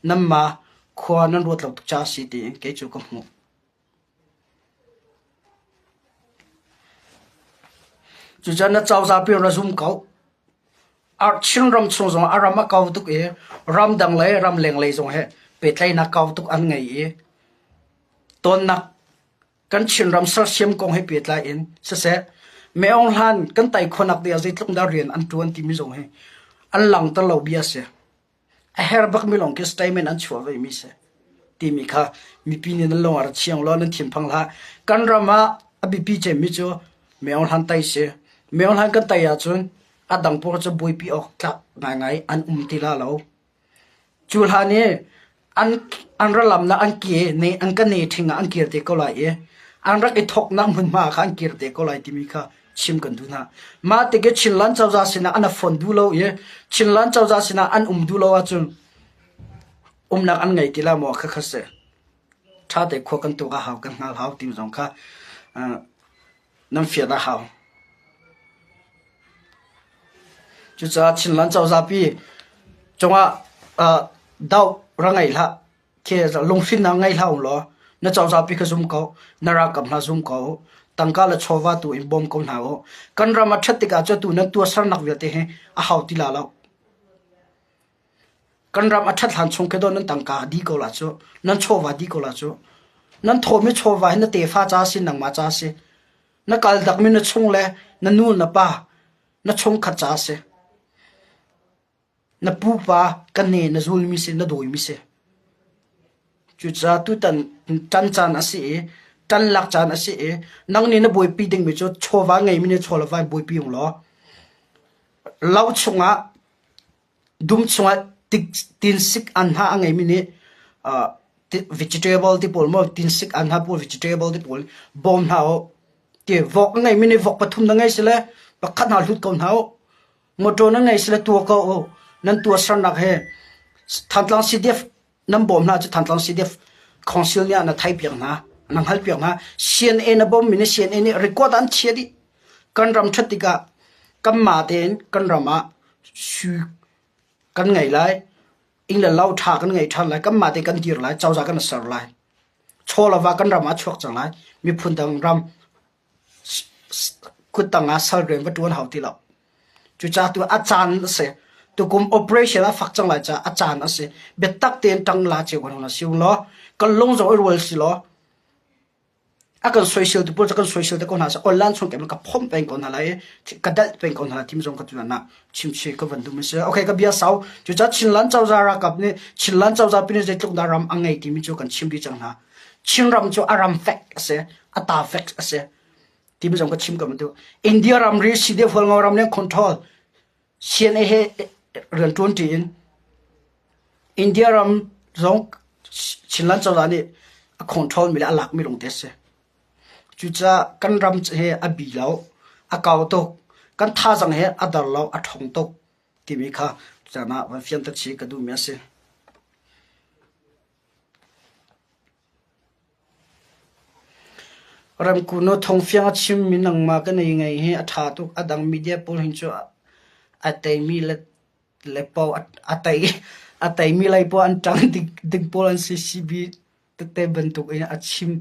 nanmah khua nan ruat lo tuk caah a si tiin kei cu ka hmuh. Cucaah na cozah pi ra zum ko. Chinram chung zong a ram a kau tuk i ramdang le ramleng lei zong he pehtlaihnak kau tuk an ngei i tonnak kan Chinram sersiam kong he pehtlai in siseh Meong hlan kan tai khonak ding ah zeitluk dah rian an ṭuan timi zong hi an langter lo bia a si. A her bakmi lawng khi statement an chuah ve mi si timi kha mipi nih nan lung ah ra chiang law nan thinphang hlah. Kan ram ah a biapi cemmi cu Meong hlan tai si. Meong hlan kan tai ahcun a dang pawl cu buaipi awk tlak ngaingai an um ti la lo. Cu hlan i an an ralamnak an ke ne an ka ne ṭhing ah an kir te ko lai i an rak i thawknak hmunhma kha an kir te ko lai timi kha chim kan duh hna. Mah tikah Chinland cozah sinah an fon duh lo i Chinland cozah sinah an um duh lo ahcun umnak an ngei ti la maw kha kha si. Ṭha te khua kan tuk a hau kan hngal hau ti zong kha nan fian a hau. Cucaah Chinland cozah pi cungah doh ra ngei hlah. Khi lunghrinnak ngei hlah u law na cozah pi kha zum ko, na ralkap hna zum ko, tangka le chawva tu in bawm ko hna u. Kan ram a ṭhat tikah cu tu nan tuahsernak vialte hi a hau ti la lo. Kan ram a ṭhat hlan chung khi daw nan tangka a dih ko la cu, nan chawva dih ko la cu. Nan thawmi chawva hi na tefa ca a si, nangmah ca a si. Na kal dakmi na chung le na nu na pa, na chungkhat ca a si. Na pupa ka ne na zulmi si, na dawimi si. Cucaah tutan ṭan caan a si i ṭan lak caan a si i nang nih na buaipi dingmi cu chawva ngeimi nih chaw le va in buaipi ung law lo chungah dum chungah tinsik anhnah a ngeimi nih vegetable ti pawl maw tinsik anhnah pawl vegetable ti pawl bawm hna u. Ti vok a ngeimi nih vok pathum na ngei sile pakhat hna hlut ko hna u. Motor nan ngei sile tua ko u. Nan tuahsernak he Thantlang CDF nan bawm hna cu Thantlang CDF Council nih na thai piak hna, na hngal piak hna. CNA na bawmmi nih CNA nih record an chia dih. Kan ram ṭhat tikah kanmah tein kan ram ah sui kan ngei lai, inn le lo ṭha kan ngei ṭhan lai, kanmah tein kan dir lai, cozah kan ser lai. Chaw le va kan ram ah chuak cang lai. Miphun dang ram kuttang ah sal rian va ṭuan hau ti lo. Cucaah tu a caan a si. Tukum operation a fak cang lai caah a caan a si. Biatak tein ṭang la cio kan hna si law kan lung zong i rual si law a kan soisel tu pawl cu kan soisel te ko hna seh online chung ka phomh peng ko hna lai i ka dalh peng ko hna lai tim zong ka tuan ah chimchi ka van duh mi si. Okay ka bia sau. Cucaah Chinland cozah ralkap nih Chinland cozah pin zeitluk dah ram a ngei timi cu kan chim dih cang hna. Chinram cu a ram fek a si, a ta fek a si. Timi zong ka chim ka tu. India ramri CDF Hualngo ram le control CNA he rian ṭuan ṭi in India ram zong Chinland cozah nih a control mi le a lak mi lung te a si. Cucaah kan ram hi a bi lo, a kau tuk, kan thazaang hi a dar lo, a ṭhawng tuk timi kha tutan ah van fianter chih ka duhmi a si. Ramkulh nu thawngfiang a chimmi nangmah kan i ngaih hi a ṭha tuk. A dang media pawl hin cu a teimi le paoh a tei a teimi lei paoh an ṭang ding pawl an si. CB tete bantuk in a chim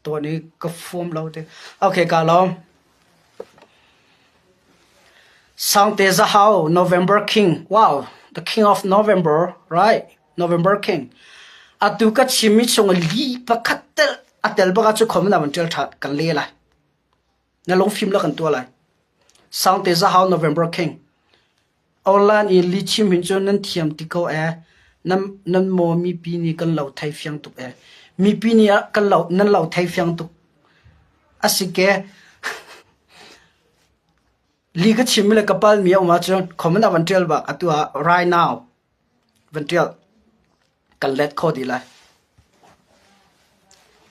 tawn i ka fuam lo te. Okay, ka lawm. Sangte Zahau, November King. Wow, the King of November, right? November King. Atu ka chimmi chung li pakhat tel a tel bak ahcun khom na van ṭial ṭhan kan le lai. Na lungfim la kan tuah lai. Sangte Zahau November King. Online i li chim hin cu nan thiam ti ko ee. Nan, nan maw mipi nih kan lo thei fiang tuk ee. Mipi nih ah kan lo, nan lo thei fiang tuk. Asike li ka chim le ka pal mi a um ahcun comment ah van ṭial bak atu ah right now van ṭial kan let kho dih lai.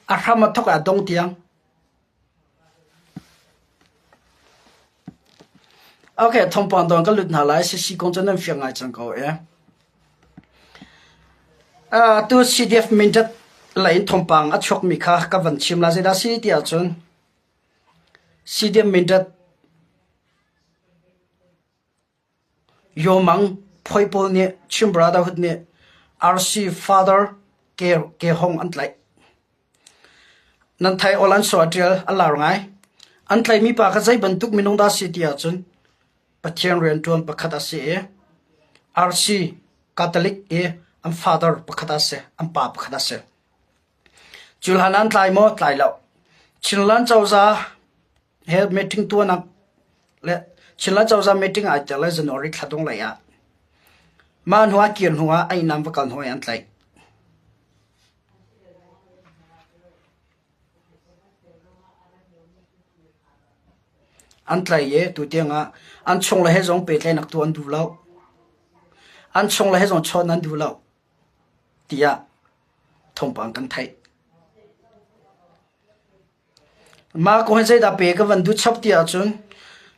A hram a thawk ah dong tiang. Okay, thawngpang dawng kan lut hna lai. Sisi kong cu nan fiang ngai cang ko e. Uh, tu CDF Mindat lei in thawngpang a chuakmi kha ka van chim lai. Zeidah si ti ahcun CDF Mindat Yawmang phuai pawl nih Chin Brotherhood nih RC Father Ke Hong an tlaih. Nan thai awl an so a ṭial, a lar ngai. An tlaihmi pa kha zei bantuk minung dah a si ti ahcun Pathian rianṭuan pakhat a si i RC Catholic i an father pakhat a si, an pa pakhat a si. Cu hlan an tlai maw? Tlai lo. Chinland cozah he meeting tuahnak le Chinland cozah meeting ai tel i January thla dong lei ah mah hnu ah kir hnu ah a inn an va kal hnu i an tlaih. An tlaih i tutiang ah an chung le he zong pehtlaihnak tuah an duh lo. An chung le he zong chawn an duh lo tiah thawngpang kan theih. Mah kong hi zeidah pe ka van duh chap ti ahcun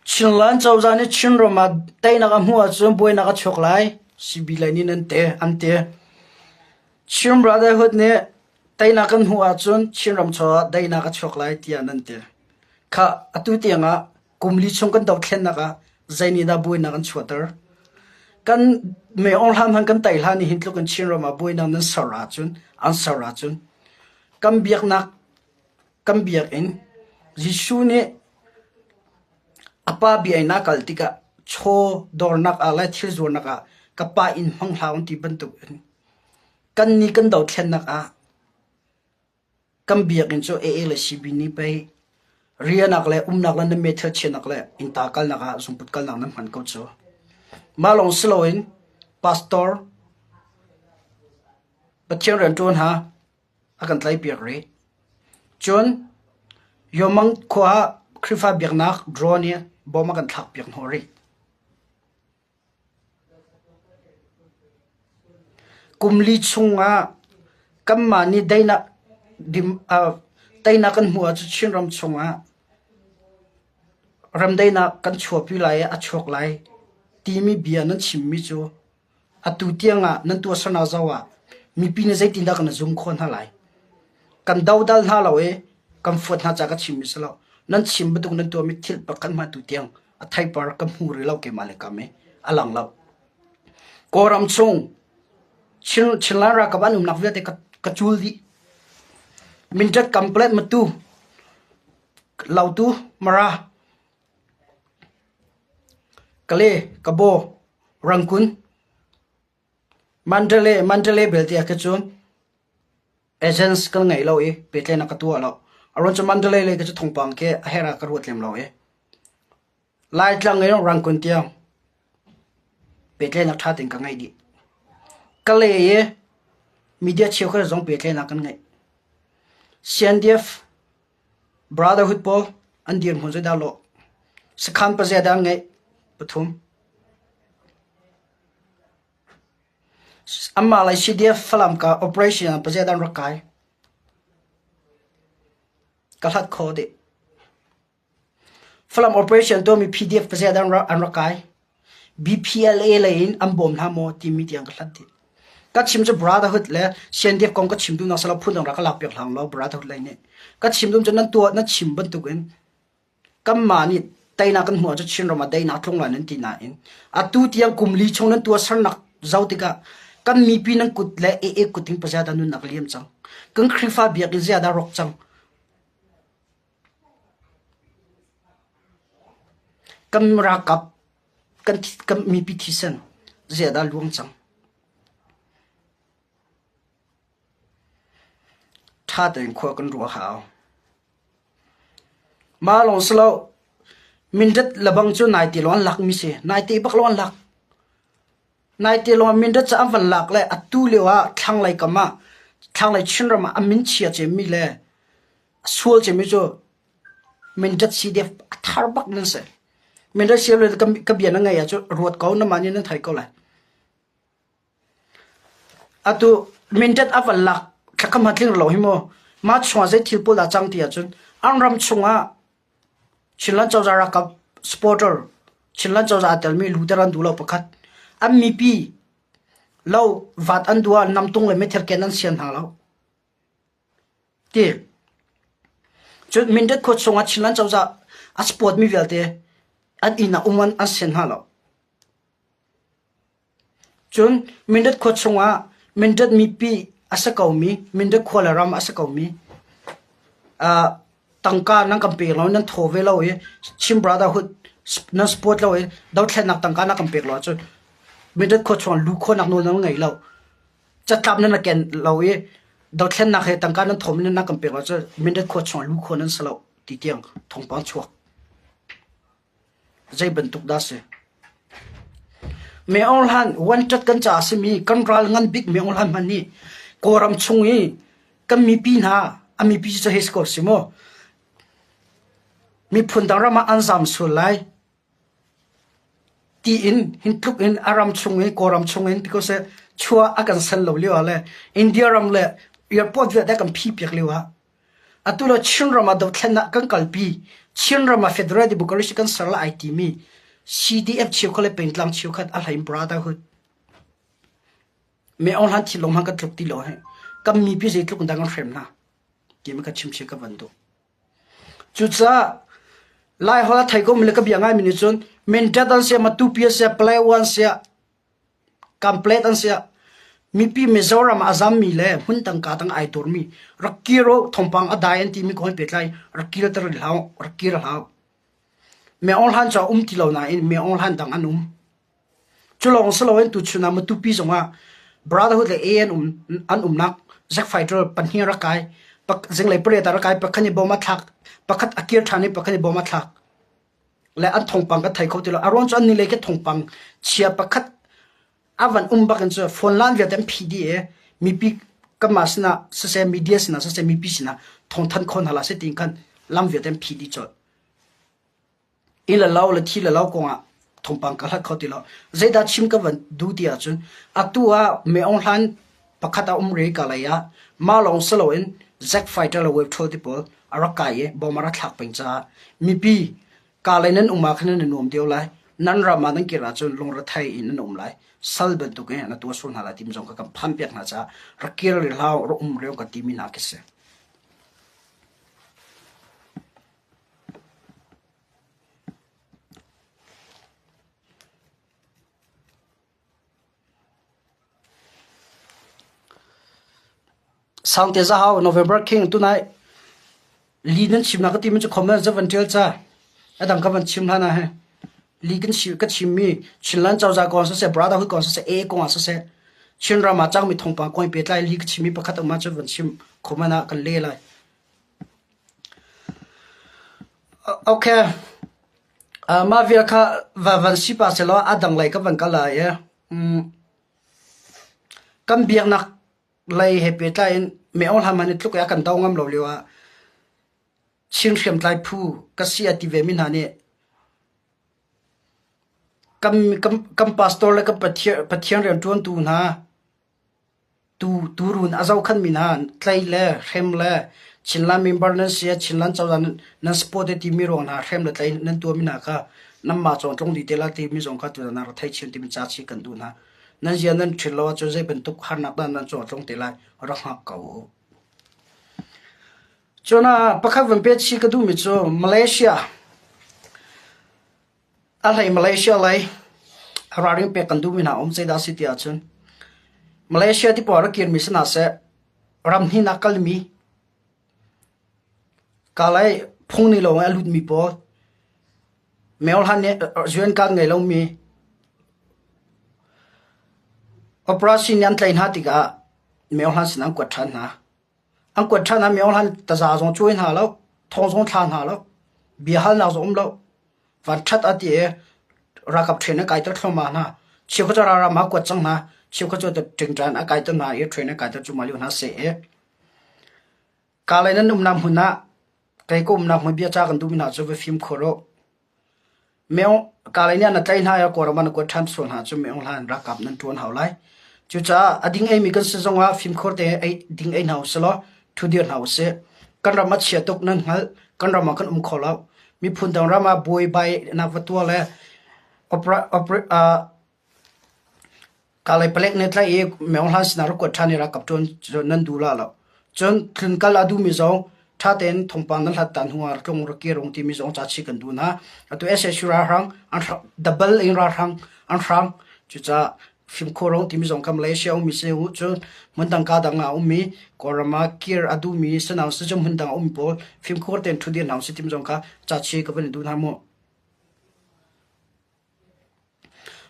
Chinland cozah nih Chinram ah teinak a hmuh ahcun buainak a chuak lai. CB lei nih nan te an ti. Chin Brotherhood nih teinak kan hmuh ahcun Chinram chungah daihnak a chuak lai tiah nan ti. Khah atu tiangah kum li chung kan dothlennak ah zei nih dah buainak an chuahter? Kan me ong hlan hman kan tei hlan ni hin tluk in Chinram ah buainak nan ser ahcun an ser ahcun kan biaknak kan biakinn Jesuh nih a pa bia in a kal tikah chaw dawrnak ah le thil zuarnak ah ka pa inn hmang hlah un ti bantuk in kan nih kan dothlennak ah kan biakinn cu AA le CB nih pei rianak le umnak le nan methil chiahnak le innta kalnak ah zungput kalnak nan hman ko cu. Mah lawng si loin pastor Pathian rianṭuan ha a kan tlaihpiak rih. Cun Yomang khua ah Khrihfa biaknak drone i bom a kan thlakpiak hnawh rih. Kum li chungah kanmah nih daihnak dim, uh, teinak kan hmuh ahcun Chinram chungah remdaihnak kan chuahpi lai i a chuak lai timi bia nan chimmi cu Atu tiangah nan tuahsernak zoh ah mipi nih zeitindah kan zum khawh hna lai? Kan dodal hna lo i kan fuat hna caah ka chimmi si lo. Nan chim bantuk nan tuahmi thil pakhat hmanh atu tiang a theipar ka hmu rih lo keimah le kam i a lang lo. Kawlram chung Chin, Chinland ralkap an umnak vialte ka, ka cul dih. Mindat Kamplet Matu, Lautu, Mara, Kale, Kabaw, Rangkun. Mandalay Mandalay belte ah khin cun agents kan ngei lo i pehtlaihnak ka tuah lo. A ruang cu Mandalay lei khi cu thawngpang khi a herh ah ka ruat lem lo i Laitlang in Rangoon tiang pehtlaihnak ṭha tein ka ngeih dih. Kalay i media cheukhat zong pehtlaihnak kan ngeih. CNDF Brotherhood pawl an dirhmun zeidah lawh? Sakhan pazia dah an ngeih? Pathum. Anmah lei CDF Falam ka operation ah pazia dah an rak kai? Ka hlat kho dih. Falam operation tuahmi PDF pazia dah an rak kai? BPLA lei in an bawm hna maw timi tiang ka hlat dih. Ka chim cu Brotherhood le CNDF kong ka chim duhnak silo phundang rak ka lak piak hlang law Brotherhood lei nih. Ka chim dum cu nan tuah nan chim bantukin kanmah nih teinak kan hmuh ahcun Chinram ah daihnak tlung lai nan ti nain atu tiang kum li chung nan tuahsernak zoh tikah kan mipi nan kut le AA kut in pazia dah nunnak liam cang. Kan Khrihfa biakinn zia dah rawk cang. Kan ralkap kan, kan mipi thisen zia dah luang cang. Ṭha tein khua kan ruah hau. Mah lawng si lo, Mindat lebang cu naite lawng an lakmi si. Naite bak lawng an lak. Naite lawng Mindat cu an van lak le atu lio ah thlanglei kam ah thlanglei Chinram ah a min chia cemmi le a sual cemmi cu Mindat CDF a thar bak nan si. Mindat CDF ka bia na ngaih ahcun ruat ko na mah nih nan thei ko lai. Atu Mindat a van lak thlakam ha tling lo hi mu. Mah chungah zei thil pawl dah cang ti ahcun an ram chungah Chinland cozah ralkap supporter Chinland cozah aa telmi luter an duh lo pakhat. An mipi lo vat an duh ah namtung le meithal ken an sian hna lo. Ti. Cun Mindat khua chungah Chinland cozah a support mi vialte an inn ah um an, an sian hna lo. Cun Mindat khua chungah Mindat mipi a si komi, Mindat khua le ram a si komi uh, tangka nan kan pek lo, nan thaw ve lo i Chin Brotherhood nan support lo i dothlennak tangka nan kan pek lo ahcun Mindat khua chungah lu khawhnak nawl nan ngei lo. Catlap nan ken lo i dothlennak he tangka nan thawm in nan kan pek lo ahcun Mindat khua chungah lu khawh nan si lo ti tiang thawngpang chuak. Zei bantuk dah si? Meaung hlan wanṭat kan ca a simi kan ral ngan bik meaung hlan hmanh nih Kawlram chung i kan mipi hna a mipi cu hei si ko si maw? Miphun dang ram ah an zam sual lai tiin hin tluk in a ram chung i Kawlram chung in because chuah a kan sel lo lio ah le India ram le airport vialte kan phi piak lio ah Atu le Chinram ah dothlennak kan kalpi. Chinram ah Federal Democracy kan ser lai ai timi CDF cheukhat le pengtlang cheukhat a hlei in brotherhood. Me Aung Hlan thinlung hmang kan tluk ti lo he. Kan mipi zeitluk in dah kan hrem hna. Timi ka chim chih ka van duh. Cucaah Lai holh a thei ko mi le ka bia ngai mi nih cun Mindat an sia, Matupi an sia, Palawan an sia, Kamplet an si ah mipi Mizoram ah a zammi le hmun tangka tang ai durmi rak kir u thawngpang a dai an timi kong he pehtlai rak kir ter hlah rak kir hlah. Me Aung Hlan cu a um ti lo nain Me Aung Hlan dang an um. Cu lawng si loin tuchun ah Matupi zongah Brotherhood le A an um an umnak Zack Fighter pahnih rak kai zinglei pariat ah rak kai pakhat nih bom a thlak pakhat a kir ṭhan i pakhat nih bom a thlak. Le an thawngpang ka thei kho ti lo. A ruang cu an ni lei khi thawngpang chia pakhat a van um bak in cu phone line vialte an phih dih i mipi kanmah sinah siseh media sinah siseh mipi sinah thawngthanh kho hna hlah seh tiin khan lam vialte an phih dih colh. Inn le lo le thi le lo kongah thawngpang ka hlat kho ti lo. Zeidah chim ka van duh ti ahcun atu ah Me Aung Hlan pakhat a um rih ka lei ah mah lawng si loin Zack Fighter le Wave Troll ti pawl a rak kai i bom a rak thlak peng caah mipi ka lei nan um ah khan nan i nuam deuh lai. Nan ram ah nan kir ahcun lungrethei in nan um lai. Sal bantuk in na tuah sual hna lai timi zong kha kan phanpiak hna caah rak kir rih hlah rak um rih ka timi hna khi si. Sangte Zahau November King tunai li nan chimnak ka timi cu comment za van ṭial ca a dang ka van chim hlan ah he li kan chim ka chimmi Chinland cozah kong siseh Brotherhood kong siseh A kong ah siseh. Chinram ah cangmi thawngpang kong i pehtlai li ka chimmi pakhat a um ahcun van chim comment ah kan leh lai. Okay. Uh, mah vial kha va van si pa selaw a dang lei ka van kal lai i um, kan biaknak lei he pehtlai in Meo Hla man i tluk i a kan do ngam lo lio ah Chin hriamtlai phu ka si a ti ve mi hna nih kan kan kan pastor le kan Pathian Pathian rianṭuantu hna tu tuurun a zohkhanmi hna tlei le hrem le Chinland member nan si Chinland cozah nan support e timi ruang hna hrem le tlei nan tuahmi hna kha nanmah cawng tlung dih te la timi zong kha tutan ah rak thei chin timi ca chih kan duh hna. Nan zia nan ṭhil lo ahcun zei bantuk harnak dah nan cawng tlung te lai rak hngak ko u. Cun ah pakhat van pet chih ka duhmi cu Malaysia a hlei Malaysia lei ralring pek kan duhmi hna um zeidah a si ti ahcun Malaysia ti pawl rak kirmi si hna seh ram hnihnak kalmi kalay phung nih lo in a lutmi pawl meo hlan nih UN card ngei lomi operation nih an tlaih hna tikah meo hlan sin an kuat ṭhan hna. An kuat ṭhan ah miohlan taza zong cuai hna lo, thong zong thla hna lo, biahalnak zong um lo. Vanṭhat a ti i ralkap train a kaiter thluahmah hna. Chiukhat cu ralram ah kuat cang hna, chiukhat cu ṭingṭan a kaiter hna i train a kaiter cuahmah lio hna seh i kalay nan umnak hmun ah kei ka umnak hmun bia ca kan duhmi hna cu va fimkhur u. Kalay nih na tlaih hna i Kawlram ah na kuat ṭhan sual hna cu Myo hlan ralkap nan ṭuan hau lai. Cucaah a ding eimi kan si zongah fimkhur tein ei ding ei hna usih law ṭhudir hna usih. Kan ram a chia tuk nan hngalh. Kan ram ah kan um kho lo. Miphun dang ram ah buaibai nak va tuah le opera, opera, uh, Kalay palek nih tlaih i Myo Hlan sinah rak kuat ṭhan i ralkap ṭuan cu nan duh la lo. Cun tlunkal a duhmi zong ṭha tein thawngpang nan hlat ta hnu ah tlung rak kir ung timi zong ca chih kan duh hna. Atu SSU ralhrang an double in ralhrang an hrang. Cucaah fimkhur ung timi zong kha Malaysia ummi si u cun hmundang ka dang ah ummi Kawlram ah kir a duhmi sanau si cu hmundang a ummi pawl fimkhur tein ṭhudir hna usih timi zong kha ca chih ka van i duh hna mu.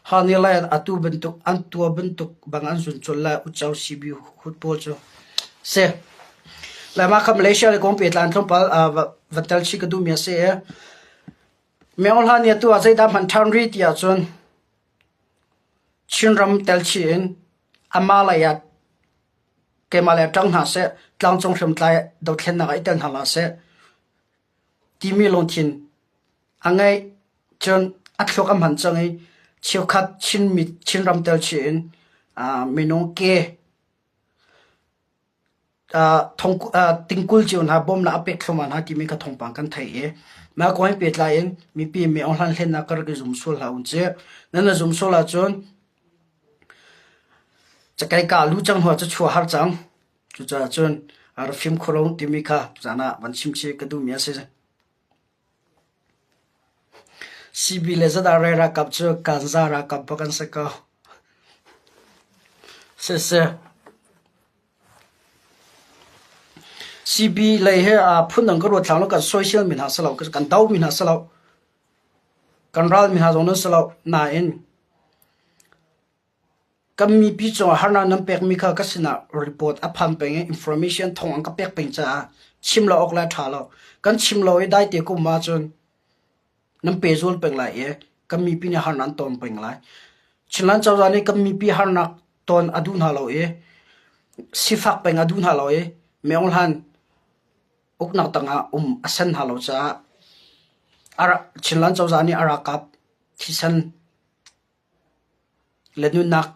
Hanilai atu bantuk an tuah bantuk bang an zun colh lai uco CB hut pawl cu. Si. Lai mah kha Malaysia le kong pehtlai tlawmpal va tel chih ka duhmi a si i Myo Hla nih atu ah zeidah hman ṭhan rih ti ahcun Chinram tel chih in amah lei ah keimah lei ah ṭang hna seh, tlangcung hriamtlai dothlennak ah i tel hna hlah seh timi lungthin A ngeih cun a thluak a hman cang i cheukhat Chinram tel chih in minung ke tingkul cio hna bawmhnak a pek thluahmah hna timi kha thawngpang kan theih i mah kong he pehtlai in mipi mi Aung Hlan hlennak ka rak i zum sual hlah un cih. Nan i zum sual ahcun cakei ka lu cang hnu ah cachuah har cang. Cucaah cun rak fimkhur u timi kha zan ah van chim chih ka duhmi a si. CB le ZRA ralkap cu Kanza ralkap bak an si ko. Siseh. CB lei he phundang ka ruat thlang lo kan soisel mi hna si lo kan do mi hna si lo kan ral mi hna zong nan si lo nain Kan mipi cungah harnak nan pekmi kha ka sinah report a phan peng i information thawng an ka pek peng caah chim lo awk le a ṭha lo. Kan chim lo i daite kum ahcun nan pehzul peng lai i kan mipi nih harnak an ton peng lai. Chinland cozah nih kan mipi harnak ton a duh hna lo i sifak peng a duh hna lo i Maung Hlan uknak tangah um a sen hna lo caah Chinland cozah nih a ralkap thisen Le nunnak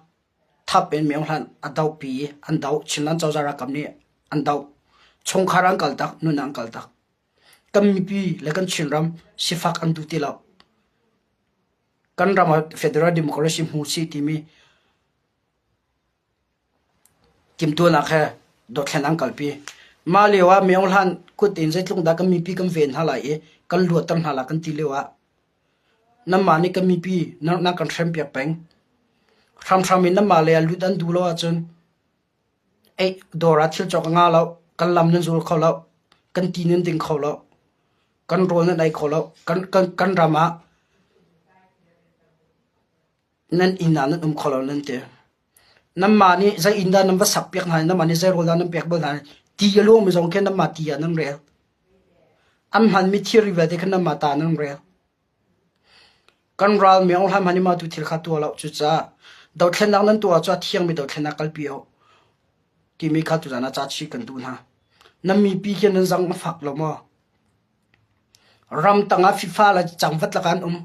thap in Myo Hlan a dohpi i an doh. Chinland cozah ralkap nih an doh. Chungkhar an kaltak, nunnak an kaltak. Kan mipi le kan Chinram sifak an duh ti lo. Kan ram ah Federal Democracy hmu sih timi Timhtuahnak he dothlen an kalpi. Mah lio ah Myo Hlan kut in zeitluk dah kan mipi kan ven hna lai i kan luatter hna lai kan ti lio ah nanmah nih kan mipi nan kan hrempiak peng. Hramhram in nanmah lei ah lut an duh lo ahcun ei dawr ah thil cawk a ngah lo, kan lam nan zul kho lo, kan ti nan ding kho lo, kan rawl nan ei kho lo, kan, kan, kan ram ah nan inn ah nan um kho lo nan ti. Nanmah nih zei inn dah nan va sakpiak hna i nanmah nih zei rawl dah nan pek bal hna i ti a luangmi zong khi nanmah ti ah nan rel. An hmanmi thilri vialte kha nanmah ta nan rel. Kan ral mi Aung Hlan hmanh nih mah tu thil kha tuah lo. Cucaah dothlennak nan tuah ahcun a thiangmi dothlennak kalpi u timi kha tuzaan ah ca chih kan duh hna. Nan mipi khi nan zang a fak lo maw? Ramtang ah FIFA le cangvat lakah an um.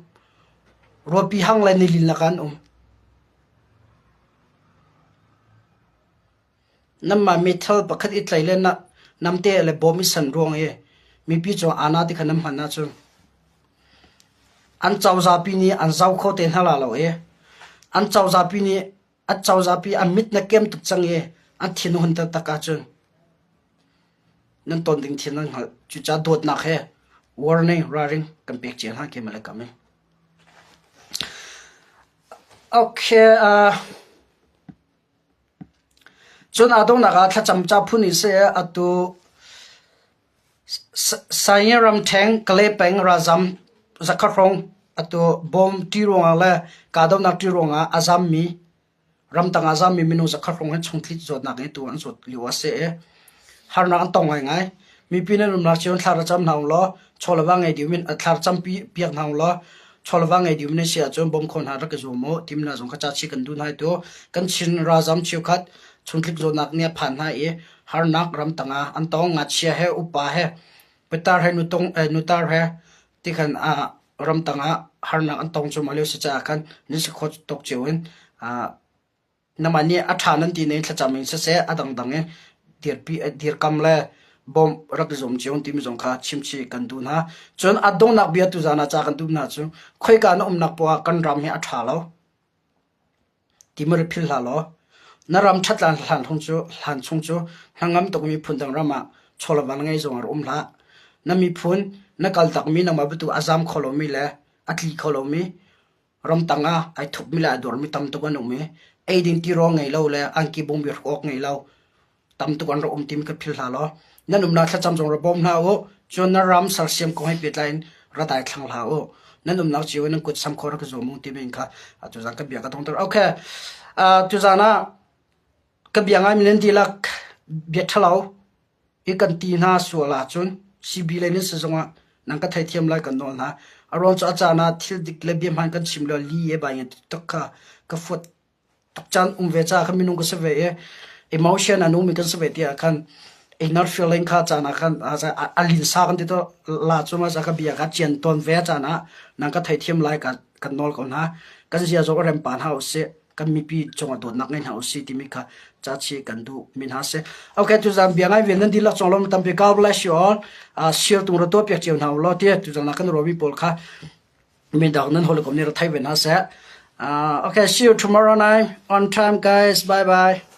Ruapi hang le nilin lakah an um. Nanmah meithal pakhat i tlaih le namte le bawm i san ruang i mipi cung aana ti kha nan hman ahcun an cozahpi nih an zoh kho te hna la lo i an cozahpi nih an cozahpi an mit na kem tuk cang i an thin a hun taktak ahcun nan ton ding thil nan hngalh. Cucaah dawtnak he warning ralring kan pek cia hna keimah le kam in. Okay, Cun aa donghnak ah thlacam ca phun in seh atu Saiin ramṭheng Kalay peng ralzam zakhat hrawng atu bawm ṭi ruangah le kahdohnak ṭi ruangah a zammi ramtang ah a zammi minung zakhat hrawng hi chungtlik zawtnak in atu an zawt lio a si i harnak an tong ngaingai. Mipi nan umnak cio in thla ra cam hna u law chaw le va ngei dih in thla ra campi piak hna u law chaw le va ngei dih in si ahcun bawm kho hna rak i zuam u timi hna zong kha ca chih kan duh hna i tu kan Chin ralzam cheukhat chungtlik zawtnak nih a phan hna i harnak ramtang ah an tong ngakchia he upa he pitar he nutung nutar he tikhan ramtang ah harnak an tong cuahmah lio si caah khan nan si khawh tawk cio in Nangmah nih a ṭha nan ti ning thlacam in siseh a dangdang in dirpi dirkam le bawmh rak i zuam cio timi zong kha chimchih kan duh hna. Cun a donghnak bia tuzaan ah ca kan duh hna cu khoika na umnak poah ah kan ram hi a ṭha lo ti ma ri philh hlah law na ram ṭhat lan hlan hung cu hlan chung cu hnangam tukmi phundang ram ah chaw le van ngei zong ah rak um hlah. Na miphun na kaltakmi nangmah bantuk a zam kho lomi le a tli kho lomi Ramtang ah ai thupmi le ai dormi tam tuk an um i eiding tirawl ngei lo le angki bungbi hruk awk ngei lo tam tuk an rak um timi ka philh hlah law nan umnak thlacam zong ra bawm hna u. Cun na ram sersiam kong he pehtlai in ra daithlang hlah u. Nan umnak cio in nan kut sam khawh rak i zuam u timi in kha tuzan ka bia ka dongter. Okay. Uh, tuzan ah ka bia ngaimi nan dihlak bia ṭhalo I kan ti hna sual ahcun CB lei nan si zongah nan ka theithiam lai kan nawl hna. A ruang cu a caan ah thil dik le bia hmaan kan chim lo li e bai tuk kha ka fuat tuk caan um ve caah khan minung ka si ve i emotion a nungmi kan si ve tiah khan inner feeling kha caan ah khan a linsa kan ti to la cu ma ka bia kha cian tawn ve caan ah nan ka theithiam lai ka kan nawl ko hna. Kan zia zong rem pa hna usih. Kan mipi cungah dawtnak ngei hna usih timi kha cachi kan duh mi hna si. Okay, tuzan bia ngai ven nan dihlak cung lawm tampi God bless you all. Share tung ra tuah piak cio hna u law ti tuzan ah kan ruahmi pawl kha midang nan hawikom nih ra thei ve hna seh. Okay, see you tomorrow night on time guys. Bye bye.